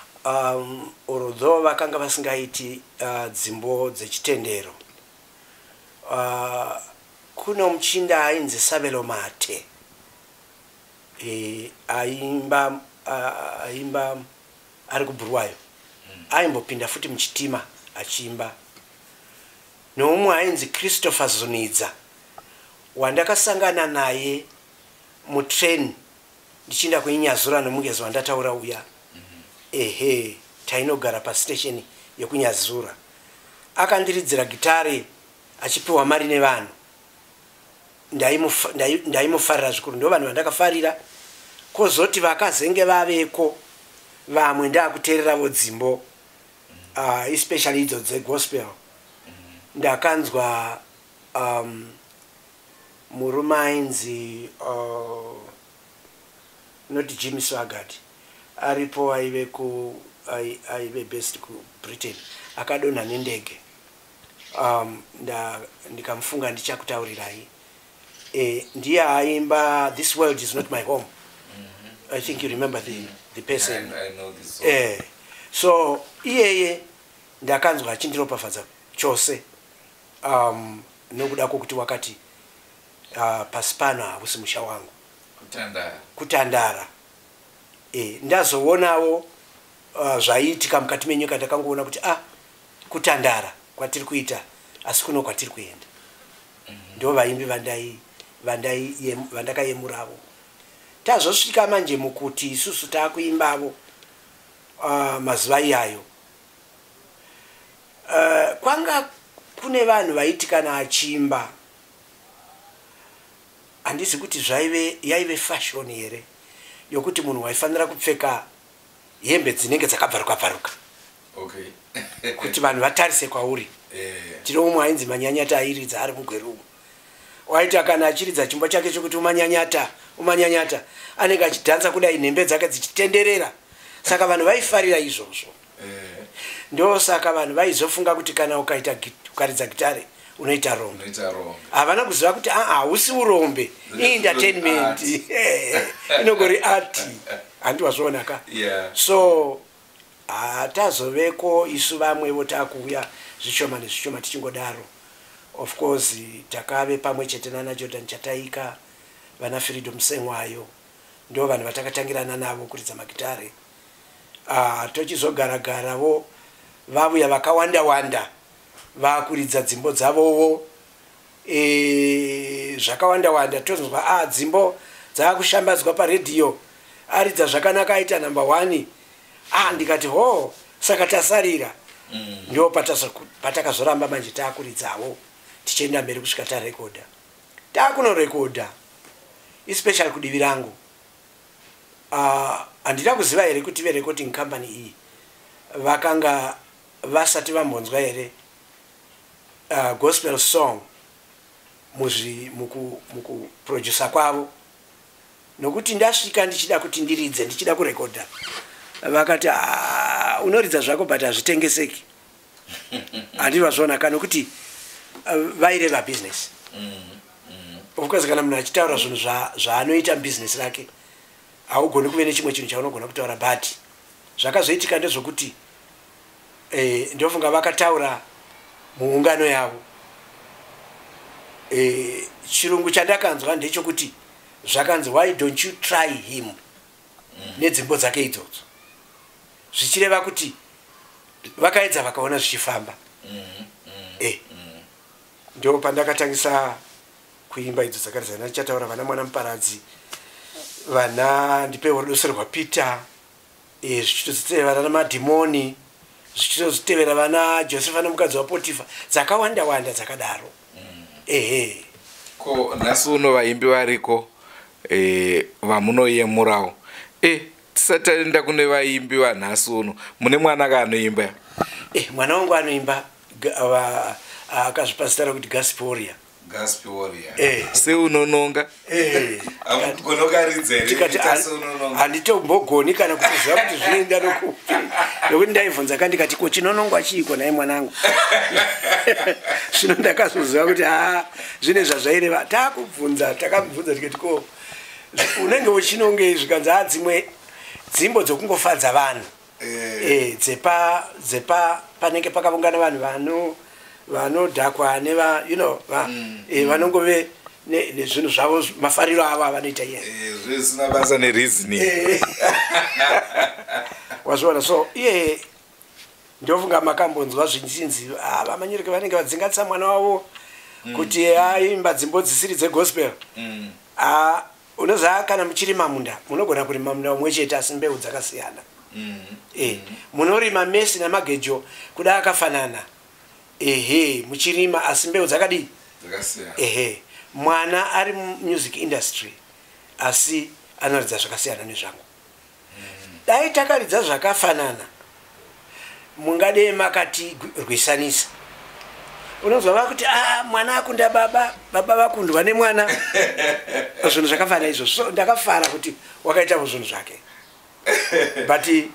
although vakanga vasingaiti dzimbo dzechitendero, kuno muchinda ainzi Sabelo Mate, aimba aimba ari kuBhuruwayo. Aimbopinda futi muchitima achiimba. Noumwe ainzi Christopher Zunidza, wandakasangana naye mutrain ndichienda kuInyazura nomugezi wandataura uya. Ehe, tainogara pastation yekuNyazura. Akandiridzira gitare achipiwa mari nevanhu. Ndaimufarira zvikuru, ndo vanhu vandakafarira. Kwozoti vakazenge vaveko vamwe, ndaakuteereravo dzimbo, especially idzo dzegospel. Ndakanzwa murume ainzi, not Jimmy Swaggart, aripo aive ku aive based kuBritain, akadonha nendege. Ndikamufunga ndichakutaurirai. Ndiye aimba "This World Is Not My Home". I think you remember the person. I know this song. So iyeye ndakanzwa achindiropafadza chose, nokuda kwokuti wakati Pasi pano hausi musha wangu. Kutandara. Ndazoonawo zvaiitika mukati menyika, ndakangoona kuti kutandara kwatiri kuita, asi kuno kwatiri kuenda. Ndo vaimbi vandakayemuravo. Tazosvika manje mukuti isusu taakuimbavo mazuva iyayo, kwanga kune vanhu vaiti kana achiimba, handizi kuti zvaive yaive fashion here yokuti munhu waifanira kupfeka hembe dzinenge dzakabvaruka bvaruka kuti vanhu vatarise kwauri. Tine umwe ainzi Manyanyata, airidza ari mugweru umu. Waiti kana achiridza chimbo chake chokuti "Umanyanyata Umanyanyata", anenge achidhanza kudai, nhembe dzake dzichitenderera. Saka vanhu vaifarira izvozvo. Ndosaka vanhu vaizofunga kuti kana ukaita ukaridza gitare unoita rombe. Unoita rombe. Havana kuziva kuti aa, hausi urombe, ientertainment, inongori art. Handi wazviona ka? Yeah. So hatazoveko isu vamwevo takuuya zvishoma nezvishoma tichingodaro. Of course takave pamwe chete nana Jordan Chataika, vana Freedom Sengwayo, ndo vanhu vatakatangirana navo kuridza magitare. Tochizogara-garavo, vavuya vakawanda wanda vakuridza dzimbo dzavovo zvakawanda wanda. Tozonzwa dzimbo dzaakushambadzwa paredhiyo, aridza zvakanaka, aita number one. Ndikati ho, saka tasarira. Ndo patakazoramba manje taakuridzawo tichienda mberi kusvika tarekodha. Taakunorekodha, especially kudivi rangu, handina kuziva here kuti verecording company iyi vakanga vasati vambonzwa here gospel song mukuprodusa kwavo, nokuti ndasvika ndichida kuti ndiridze, ndichida kurekodha, vakati, "Ah, unoridza zvako, but hazvitengeseki." Handiti vazviona ka? Nokuti vaireva business. Of course kana munhu achitaura zvinhu zvaanoita mubusiness rake, haugoni kuve nechimwe chinhu chaunogona kutaura. But zvakazoitika ndezvokuti ndofunga vakataura muungano yavo. Chirungu chandakanzwa ndechekuti zvakanzi, "Why don't you try him nedzimbo dzake idzodzo?" Zvichireva kuti vakaedza, vakaona zvichifamba. Ndo pandakatangisa kuimba idzo dzakaridza ndichataura vana Mwana Muparadzi, vana Ndipewo Rudo rwaPeter, zvichitozitevera vana Madhimoni, zvichitozitevera vana Josefa Nomukadzi waPotifa, dzakawanda wanda dzakadaro, ehe. Ko nhasi uno vaimbi variko vamunoyemurawo? Tisati taenda kune vaimbi vanhasi uno, mune mwana ka anoimba? Mwana wangu anoimba, akazvipa zita rekuti Gasporia. Gasporia. Seunononga. Gonokaridza. Tikati handitombogoni kana kuziva kuti zvinoenda nokupi, nokuti ndaibvunza ka, ndikati, "Ko chinonongwa chiiko nai mwanangu?" Zvino ndakazoziva kuti ha, zvine zvazvaireva. Taakubvunza, takamubvunza tikati, "Ko unenge uchinongei?" Zvikanzi, "Ha, dzimwe dzimbo dzokungofadza vanhu." Dzepa panenge pakaungana vanhu vanodhakwa neva you know va, vanongove nezvinhu zvavo, mafariro avo avanoita iye. Zvisina basa nereasoning. Wazviona? So iye ndofunga makambonzwa zvichinzi, "Ah, vaManyeruke vanenge vadzinganisa mwana wavo kuti aimba dzimbo dzisiri dzegospel." Ah, unoziva kana muchirima munda, munogona kurima munda umwe chete, asi mbeu dzakasiyana. Munorima mesi namagejo kuda akafanana, ehe, muchirima, asi mbeu dzakadii? Dzakasiyana. Ehe, mwana ari mumusic industry, asi anoridza zvakasiyana nezvangu. Dai takaridza zvakafanana, mungadei makatirwisanisa. Unonzwa vakuti, "A, mwana akunda baba, baba vakundwa nemwana." Zvinhu zvakafanana izvozvo. So ndakafara kuti wakaitawo zvinhu zvake, but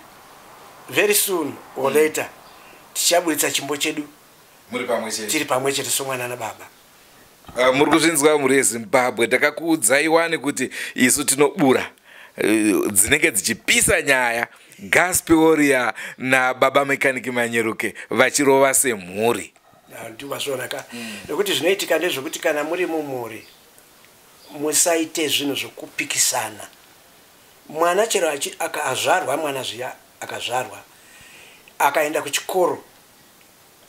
very soon or later tichaburitsa chimbo chedu. Muri pamwe chete. Tiri pamwe chete somwana nababa. Muri kuzvinzwa, mhuri yeZimbabwe? Takakuudzai wani kuti isu tinobura dzinenge dzichipisa nyaya. Guspy Warrior nababa Mekaniki Manyeruke vachirova semhuri. Ndivazviona ka? Nekuti zvinoitika ndezvekuti kana muri mumhuri Musaite zvinhu zvokupikisana. Mwana chero akazvarwa, mwana zviya akazvarwa akaenda kuchikoro,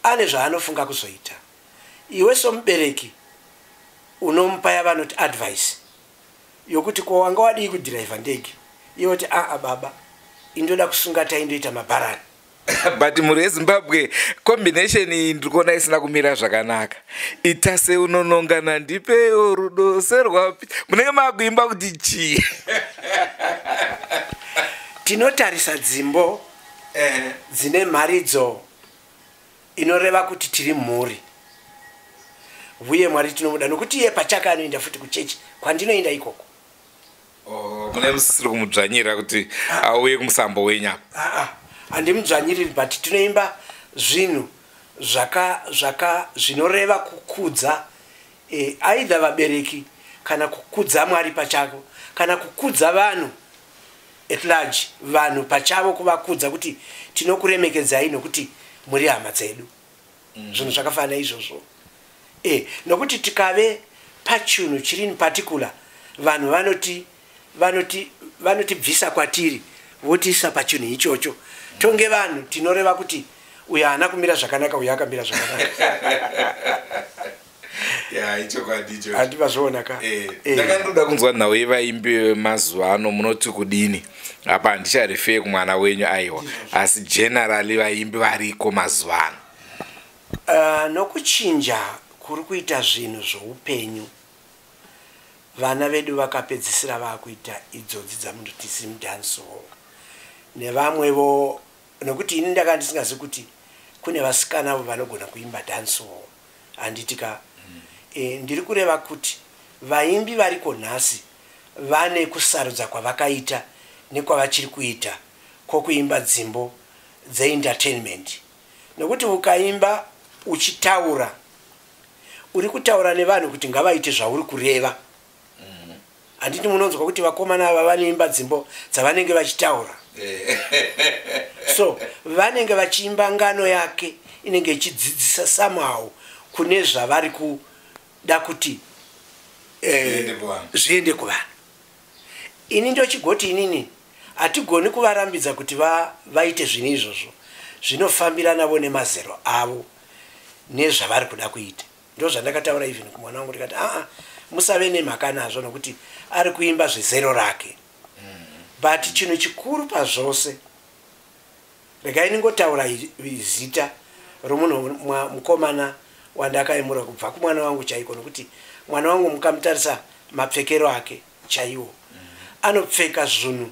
ane zvaanofunga kuzoita. Iwe somubereki unomupa yavanoti advice yokuti, "Ko wanga wadii kudhiraivha ndege?" Iwe kuti, "Aa baba, indoda kusunga tai, ndoita mabharani." But mhuri yeZimbabwe, combination iyi ndiri kuona isina kumira zvakanaka. Ita seunonongana, ndipewo rudo serwapi, munenge maakuimba kuti chii? Tinotarisa dzimbo dzine mharidzo inoreva kuti tiri mhuri uye Mwari tinomuda, nokuti iye pachake anoenda futi kuchechi kwandinoenda ikoko. Oh, mune musisiri kumudzvanyira kuti auye kumusambo wenyu apa? Aa, handimudzvanyiriri, but tinoimba zvinhu zvaka zvaka zvinoreva kukudza either vabereki kana kukudza Mwari pachako kana kukudza vanhu at large, vanhu pachavo, kuvakudza kuti tinokuremekedzai nokuti muri hama dzedu. Zvinhu zvakafanana izvozvo, nokuti tikave pachinhu chiri in particular, vanhu vanotibvisa kwatiri votiisa pachinhu ichocho, tonge vanhu tinoreva kuti uyu haana kumira zvakanaka, uyu akamira zvakanaka. Ya, ichokwadi ichocho. Handivazviona ka? Ndakandoda kunzwa nhau yevaimbi vemazuva ano, munoti kudini apa? Handicharefei kumwana wenyu, aiwa, asi generally vaimbi variko mazuva ano. Nokuchinja kuri kuita zvinhu zvoupenyu, vana vedu vakapedzisira vaakuita idzodzi dzamunoti zimdancehall nevamwevo, nokuti ini ndanga ndisingazivi kuti kune vasikanavo vanogona kuimba dancehall, handiti ka? Ndiri kureva kuti vaimbi variko nhasi vane kusarudza kwavakaita nekwavachiri kuita kwokuimba dzimbo dzeentertainment, nokuti ukaimba uchitaura, uri kutaura nevanhu kuti ngavaite zvauri kureva, handiti? Munonzwa kuti vakomana ava vanoimba dzimbo dzavanenge vachitaura, so vanenge vachiimba ngano yake inenge ichidzidzisa somehow kune zvavari kuda kuti Zviende kuvanhu. Zviende kuvanhu. Ini ndochigoti inini hatigoni kuvarambidza kuti vaite zvinhu izvozvo, zvinofambira navo nemazero avo nezvavari kuda kuita. Ndo zvandakataura even kumwana wangu, ndikati, "Aa, musave nemhaka nazvo nokuti ari kuimba zvezero rake." But chinhu chikuru pazvose, regai ningotaura zita romunhu, mukomana wandakaemura kubva kumwana wangu chaiko, nokuti mwana wangu mukamutarisa mapfekero ake chaiwo, anopfeka zvinhu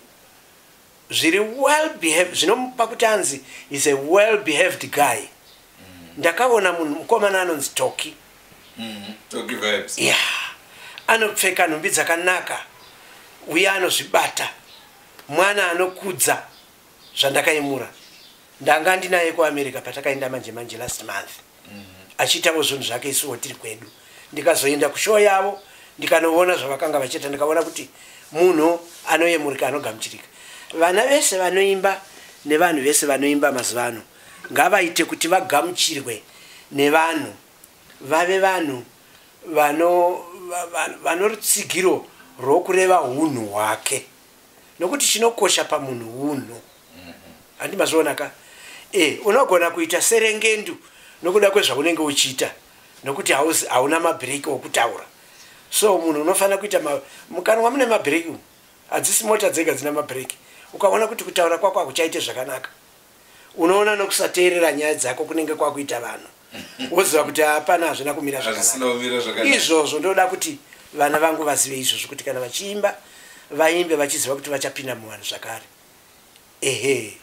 zviri well behaved, zvinomupa kuti anzi is a well behaved guy. Ndakaona munhu mukomana anonzi Toki. Toki Vibes. Ya, anopfeka nhumbi dzakanaka uye anozvibata, mwana anokudza zvandakaimura. Ndanga ndinaye kuAmerica patakaenda manje manje last month, achiitavo zvinhu zvake, isuwo tiri kwedu. Ndikazoenda kushow yavo, ndikanoona zvavakanga vachiita, ndikaona kuti munhu anoyemurika, anogamuchirika. Vana vese vanoimba nevanhu vese vanoimba mazuva ano ngavaite kuti vagamuchirwe nevanhu, vave vanhu vano rutsigiro rwokureva unhu hwake, nokuti chinokosha pamunhu unhu, handi mazviona ka? Unogona kuita serengendu nokuda kwezvaunenge uchiita, nokuti hauna mabhireki okutaura. So munhu unofanira kuita mukanwa mune mabhireki umu, hadzisi mota dzega dzina mabhireki. Ukaona kuti kutaura kwako hakuchaite zvakanaka, unoona nokusateerera nyaya dzako kunenge kwakuita vanhu, woziva kuti hapana, hazvina kumira Hazvisina zvakanaka. Kumira zvakanaka. Izvozvo ndoda kuti vana vangu vazive izvozvo, kuti kana vachiimba, vaimbe vachiziva kuti vachapinda muvanhu zvakare, ehe.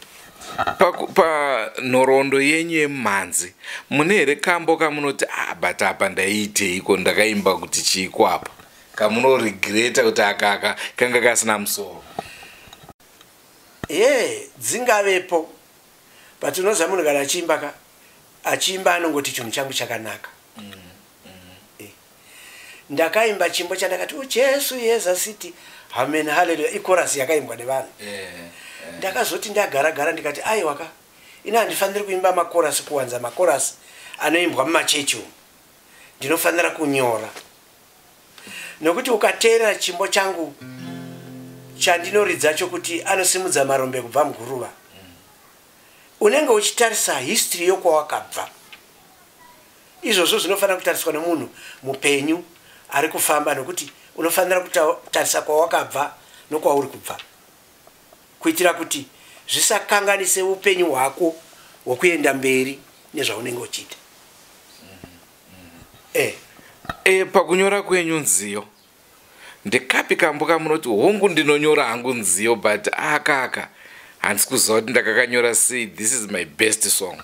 Panhoroondo yenyu yemumhanzi, mune here kambo kamunoti, "Ah, but apa ndaiiteiko, ndakaimba kuti chiiko apa," kamunoregreta kuti akaka kanga kasina musoro? Ye, dzingavepo, but unoziva munhu kana achiimba ka, achiimba anongoti chinhu changu chakanaka. Ndakaimba chimbo chandakati, "Ujesu yeza sithi amen haleluya," ichorus yakaimbwa nevanhu. Ndakazoti ndagara gara, ndikati, "Aiwa ka, ini handifaniri kuimba makorasi, kuwanza makorasi anoimbwa mumachechi umu. Ndinofanira kunyora." Nokuti ukateerera chimbo changu chandinoridza chokuti anosimudza marombe kubva muguruva, unenge uchitarisa history yokwawakabva. Izvozvo zvinofanira kutariswa nemunhu mupenyu ari kufamba, nokuti unofanira kutarisa kwawakabva nokwauri kubva, kuitira kuti zvisakanganise upenyu hwako hwokuenda mberi nezvaunenge uchiita. Pakunyora kwenyu nziyo, ndekapi kambo kamunoti, "Hongu, ndinonyora hangu nziyo, but akaka handisi kuziva kuti ndakakanyora sei, this is my best song"?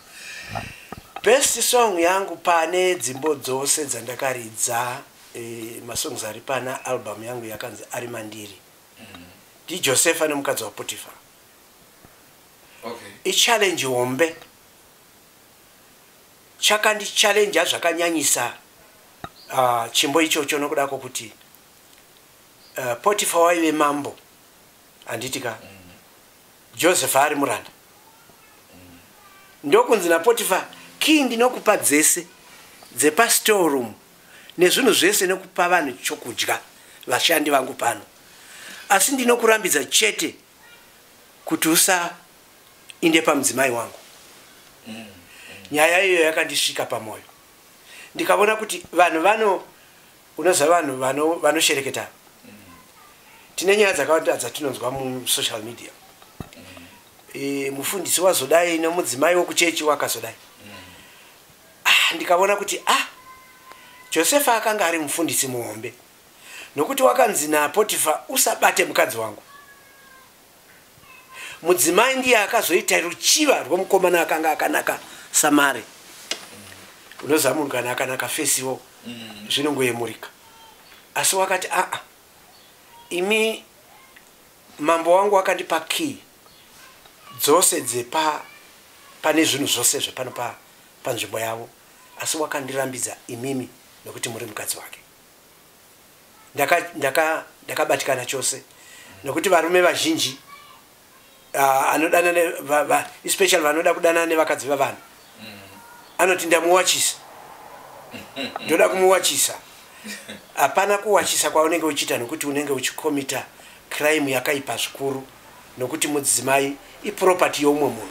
Best song yangu pane dzimbo dzose dzandakaridza, masongs ari pana album yangu yakanzi Ari Mandiri, ndiJosefa nemukadzi waPotifa. Ichallenge hombe, chakandichallenja zvakanyanyisa chimbo ichocho, nokuda kwokuti Potifa waive mambo, handiti ka? Joseph ari muranda. Ndokunzi naPotifa, "Kii ndinokupa dzese dzepastoreroom nezvinhu zvese, nekupa vanhu chokudya, vashandi vangu pano, asi ndinokurambidza chete kuti usainde pamudzimai wangu." Nyaya iyoyo yakandisvika pamwoyo, ndikaona kuti vanhu vano, unoziva, vanhu vanoshereketa. Tine nyaya dzakawanda dzatinonzwa musocial media. Mufundisi wazodai nomudzimai wokuchechi wakazodai. Ndikaona kuti Josefa akanga ari mufundisi muhombe, nokuti wakanzi naPotifa, "Usabate mukadzi wangu." Mudzimai ndiye akazoita ruchiva rwomukomana akanga akanaka samare. Unoziva, munhu kana akanaka fesiwo zvinongoyemurika. Asi wakati, "Aa, imi, mambo wangu wakandipa key dzose dzepa pane zvinhu zvose zvepano panzvimbo yavo, asi wakandirambidza imimi nokuti muri mukadzi wake." Ndakabatikana chose, nokuti varume vazhinji anodanana, especially vanoda kudanana nevakadzi vavanhu, anoti, "Ndamuwachisa, ndoda kumuwachisa." Hapana kuwachisa kwaunenge uchiita, nokuti unenge uchikomita crime yakaipa zvikuru, nokuti mudzimai iproperty youmwe munhu.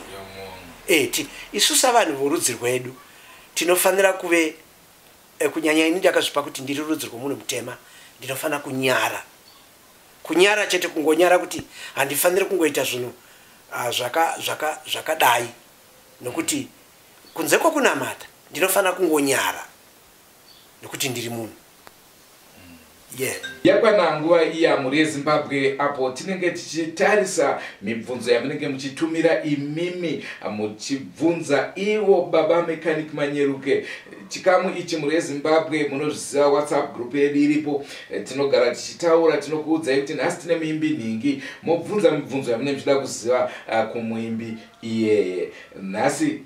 Isu savanhu vorudzi rwedu tinofanira kuve, kunyanya ini ndakazvipa kuti ndiri rudzi rwomunhu mutema, ndinofanira kunyara, kunyara chete, kungonyara kuti handifaniri kungoita zvinhu zvakadai, nokuti kunze kwokunamata ndinofanira kungonyara nokuti ndiri munhu, yeah. Yakwana nguva iya, mhuri yeZimbabwe, apo tinenge tichitarisa mibvunzo yamunenge muchitumira imimi, muchibvunza ivo Baba Mechanic Manyeruke. Chikamu ichi, mhuri yeZimbabwe, munozviziva, WhatsApp group yedu iripo. Tinogara tichitaura, tinokuudzai kuti nhasi tine muimbi nhingi, mobvunza mibvunzo yamunenge muchida kuziva kumuimbi iyeye. Nhasi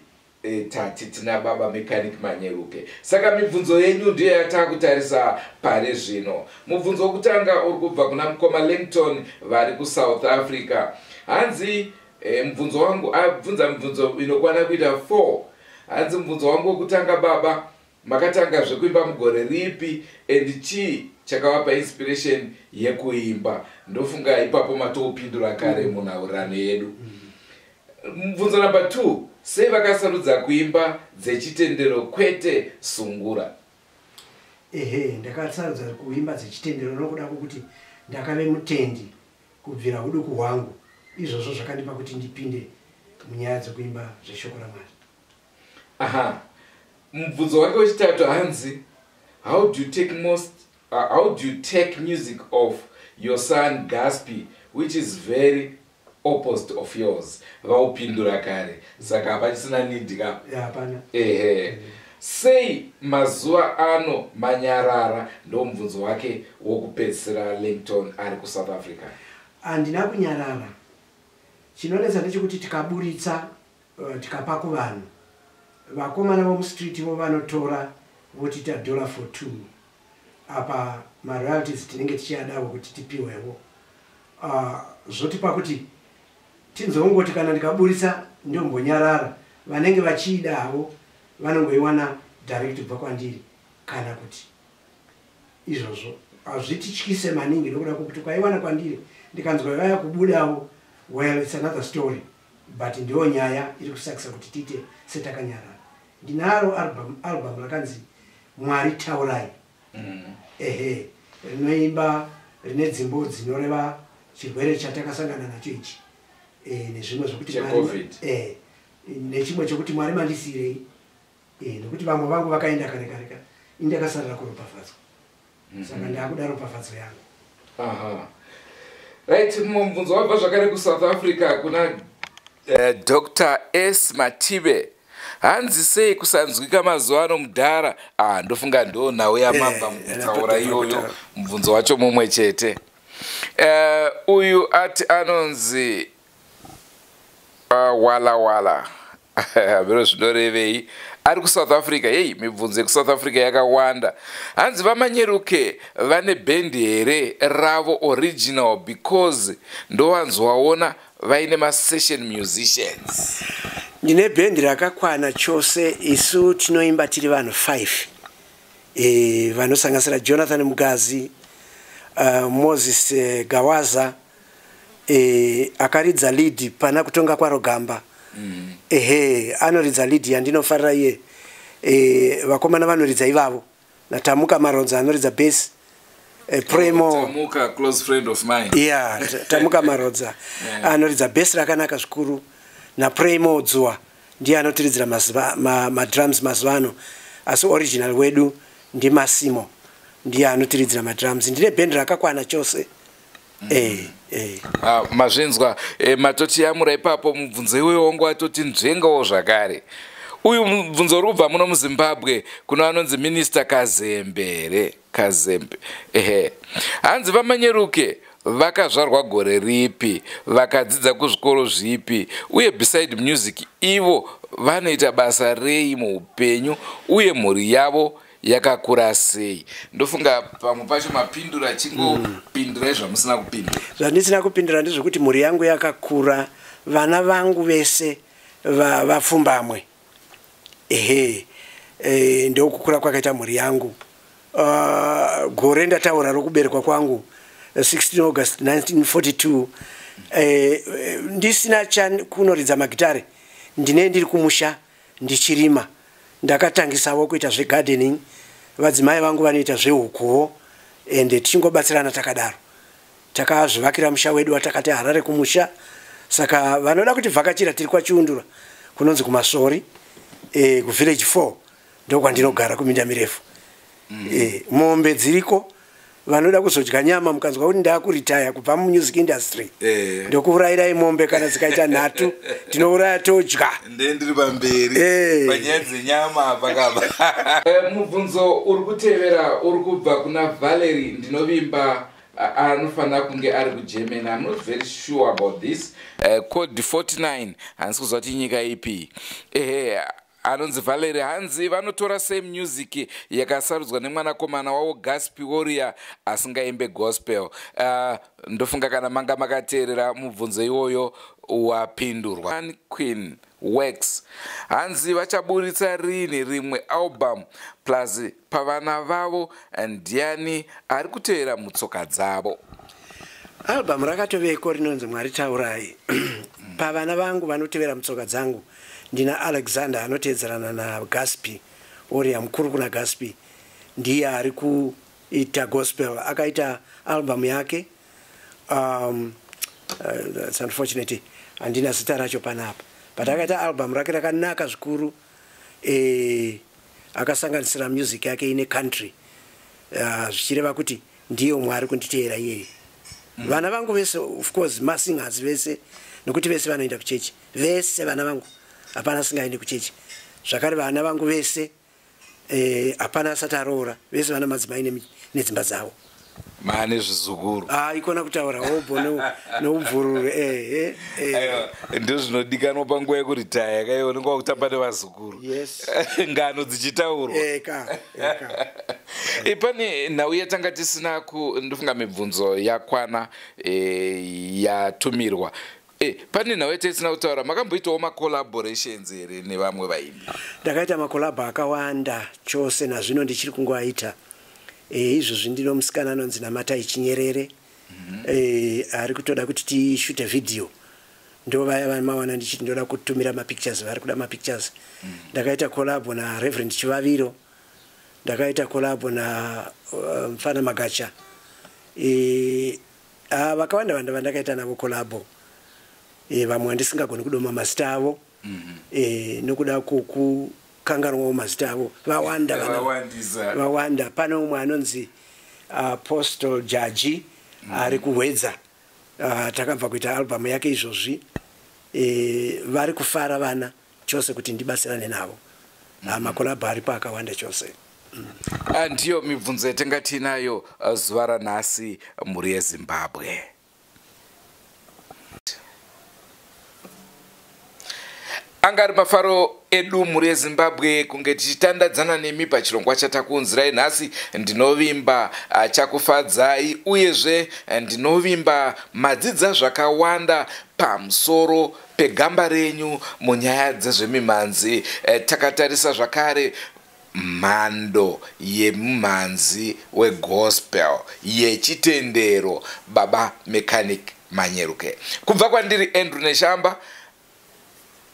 tati tina Baba Mechanic Manyeruke, saka mibvunzo yenyu ndiyo yatakutarisa pari zvino. Mubvunzo wokutanga uri kubva kuna mukoma Langton vari kuSouth Africa. Hanzi, mubvunzo wangu, abvunza mibvunzo inokwana kuita 4. Hanzi, "Mubvunzo wangu wokutanga, baba, makatanga zvekuimba mugore ripi, and chii chakavapa inspiration yekuimba?" Ndofunga ipapo matoupindura kare munhaurirano yedu. Mubvunzo number 2, sei vakasarudza kuimba dzechitendero kwete sungura? Ehe, ndakasarudza kuimba dzechitendero nokuda kwokuti ndakave mutendi kubvira uduku hwangu. Izvozvo zvakandipa kuti ndipinde munyaya dzekuimba zveshoko raMwari. Aha, mubvunzo wake wechitatu, hanzi, How do you take music of your son Gaspi, which is very opposite of yours?" Vaupindura kare, saka hapachisina need ka. Hapana. Ehe. Sei mazuva ano manyarara? Ndo mubvunzo wake wokupedzisira, Langton ari kuSouth Africa. Handina kunyarara. Chinonetsa ndechekuti tikaburitsa, tikapa kuvanhu, vakomana vomustreet vo vanotora votiita dollar for two. Apa maroyalties tinenge tichiadawo kuti tipiwewo. Zvotipa kuti tinzongoti kana ndikaburitsa ndombonyarara, vanenge vachiida havo vanongoiwana direct kubva kwandiri, kana kuti izvozvo. Hazvitityise maningi nokuda kwokuti kwaiwana kwandiri, ndikanzwa vaya kubudawo, well, it's another story, but ndiyo nyaya iri kusakisa kuti tiite setakanyarara. Ndinaro album rakanzi Mwari Taurai. Ehe, rinoimba, rine dzimbo dzinoreva chirwere chatakasangana nacho ichi, nezvimwe zvokuti Checovid. Nechimwe chokuti Mwari mandisiyirei, nekuti vamwe vangu vakaenda kare kare ka, indakasarira kuropafadzwa, saka ndakuda ropafadzo yangu. Aha. Right, mumwe mubvunzo wabva zvakare kuSouth Africa kuna Dr S Matibe. Hanzi, sei kusanzwika mazuva ano, mudhara? Ah, ndofunga ndo nhau yamabva mukutaura iyoyo. Kutaura. Mubvunzo wacho mumwe chete. Uyu ati anonzi Wala Wala, hameno zvinorevei, ari kuSouth Africa. Hei, mibvunzo yekuSouth Africa yakawanda. Hanzi, VaManyeruke vane bhendi here ravo original, because ndowanzowaona vaine masession musicians? Ndine bhendi rakakwana chose. Isu tinoimba tiri vanhu 5, vanosanganisira Jonathan Mugazi, Moses Gawaza, akaridza lead pana Kutonga Kwarogamba. Ehe, anoridza lead yandinofarira iye. Vakomana vanoridza ivavo, naTamuka Marodza anoridza bass, Premo. Tamuka, close friend of mine. Yeah, Tamuka Marodza anoridza bhesi rakanaka zvikuru, naPremo Dzuwa ndiye anotiridzira madrums mazuva ano, asi original wedu ndiMasimo, ndiye anotiridzira madrums. Ndine bhendi rakakwana chose. Ah, mazvinzwa. Matoti yamura ipapo mubvunzo iwoyo wangu atoti nzvengawo zvakare. Uyu mubvunzo uri kubva muno muZimbabwe kuno anonzi Minista Kazembere Kazembe. Ehe, hanzi, VaManyeruke vakazvarwa gore ripi, vakadzidza kuzvikoro zvipi, uye beside music ivo vanoita basa rei muupenyu, uye mhuri yavo yakakura sei? Ndofunga pamwe pacho mapindura, chingopindurai zvamusina kupindura. Zvandisina kupindura ndezvekuti mhuri yangu yakakura, vana vangu vese vapfumbamwe. Ehe, ndokukura kwakaita mhuri yangu. Gore ndataura rokuberekwa kwangu, 16 August 1942. Ndisina kunoridza magitare, ndine ndiri kumusha ndichirima. Ndakatangisawo kuita zvegardening, vadzimai vangu vanoita zvehukuwo, ende tichingobatsirana takadaro. Takazvivakira musha wedu watakati Harare Kumusha. Saka vanoda kuti vhakachira, tiri kwaChiundura, kunonzi kuMasori, kuvillage 4, ndokwandinogara kuminda mirefu. Mombe dziriko, vanoda kuzodya nyama, mukanzwa kuti ndaakuritaya kubva mumusic industry, ndokuurayirai mombe. Kana dzikaita nhatu, tinouraya todya. Ndendiri pamberi panyaya dzenyama pakapa. Mubvunzo uri kutevera uri kubva kuna Valery, ndinovimba anofanira kunge ari kuGermany. I'm not very sure about this. Code 49, handisi kuziva kuti nyika ipi. Ehe, anonzi Valery. Hanzi, vanotora same music yakasarudzwa nemwanakomana wavo Gaspi Warrior asingaimbe gospel? Ndofunga kana manga makateerera mubvunzo iwoyo wapindurwa. Queen Works, hanzi, vachaburitsa rini rimwe album? Plus pavana vavo ndiani ari kutevera mutsoka dzavo? Album rakatoveko rinonzi Mwari Taurai. Pavana vangu vanotevera mutsoka dzangu, ndina Alexander anoteedzerana naGaspi Warrior, mukuru kuna Gaspi, ndiye ari kuita gospel, akaita album yake. It's unfortunate handina zita racho panapa, but akaita album rake rakanaka zvikuru, akasanganisira music yake ine country, zvichireva kuti ndiyo Mwari kunditeera iyeye. Vana vangu vese, of course, masingers vese, nokuti vese vanoenda kuchechi. Vese vana vangu, hapana asingaendi kuchechi. Zvakare vana vangu vese, hapana asati aroora, vese vana madzimai nedzimba dzavo. Maane zvizukuru. Ah, ikona kutaura hobho noubvurure, ehe. Aiwa, ndozvinodikanwa panguva yekuritaya kaiwa, unenge wakutamba nevazukuru. Yes. Ngano dzichitaurwa. Eka eka. Pane nhau yatanga tisina ku, ndofunga mibvunzo yakwana, yatumirwa. Pane nhau yatisina kutaura. Makamboitawo macollaborations here nevamwe vaimbi? Ndakaita macollabo akawanda chose, nazvino ndichiri kungoaita. Izvozvi ndino musikana anonzi Namatai Chinyerere. Ari kutoda kuti tishute vhidhiyo. Ndo vaya vamawana ndichiti ndoda kutumira mapictures, vari kuda mapictures. Ndakaita collabo naReverend Chivaviro, ndakaita collabo na Mfana Magacha, vakawanda vanda vandakaita navo collabo. Vamwe vandisingagoni kudoma mazita avo nokuda kukanganwawo mazita avo, vawanda Vawandisa. Vawanda. Pane umwe anonzi Apostle Jaji ari kuHwedza. Takabva kuita albhamu yake izvozvi. Vari kufara vana chose kuti ndibatsirane navo. Macollabo aripo akawanda chose. Ndiyo mibvunzo yatinga tiinayo zuva ranhasi, mhuri yeZimbabwe. Anga ari mafaro edu, mhuri yeZimbabwe, kunge tichitandadzana nemi pachirongwa chatakuunzirai nhasi. Ndinovimba chakufadzai, uyezve ndinovimba madzidza zvakawanda pamusoro pegamba renyu munyaya dzezvemimhanzi. Takatarisa zvakare mhando yemumhanzi wegospel yechitendero, Baba Mechanic Manyeruke. Kubva kwandiri Andrew Neshamba,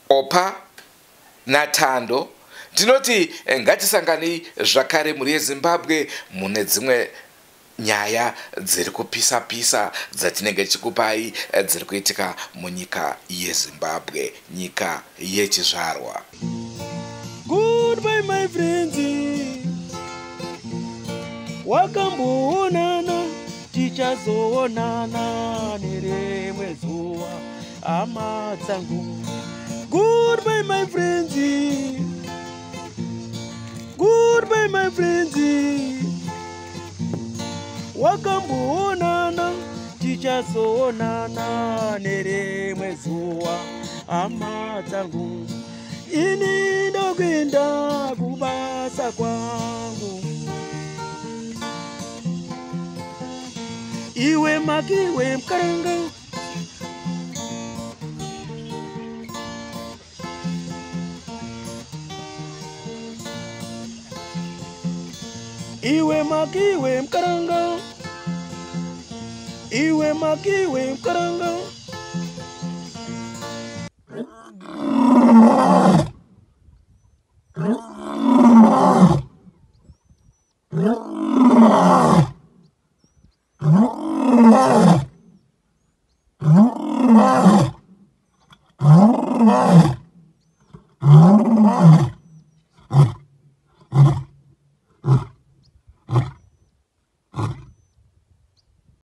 Opa naTando, ndinoti ngatisanganei zvakare, mhuri yeZimbabwe, mune dzimwe nyaya dziri kupisa pisa dzatinenge tichikupai, dziri kuitika munyika yeZimbabwe, nyika yechizvarwa. Goodbye my friends, wakamboonana, tichazoonana nerimwe zuva, hama dzangu. Goodbye my friends, goodbye my friends, wakamboonana, tichazoonana nerimwe zuva, hama dzangu. Ini ndokuenda kubasa kwangu. Iwe Makiwe Mukaranga. Iwe Makiwe Mukaranga, iwe Makiwe Mukaranga.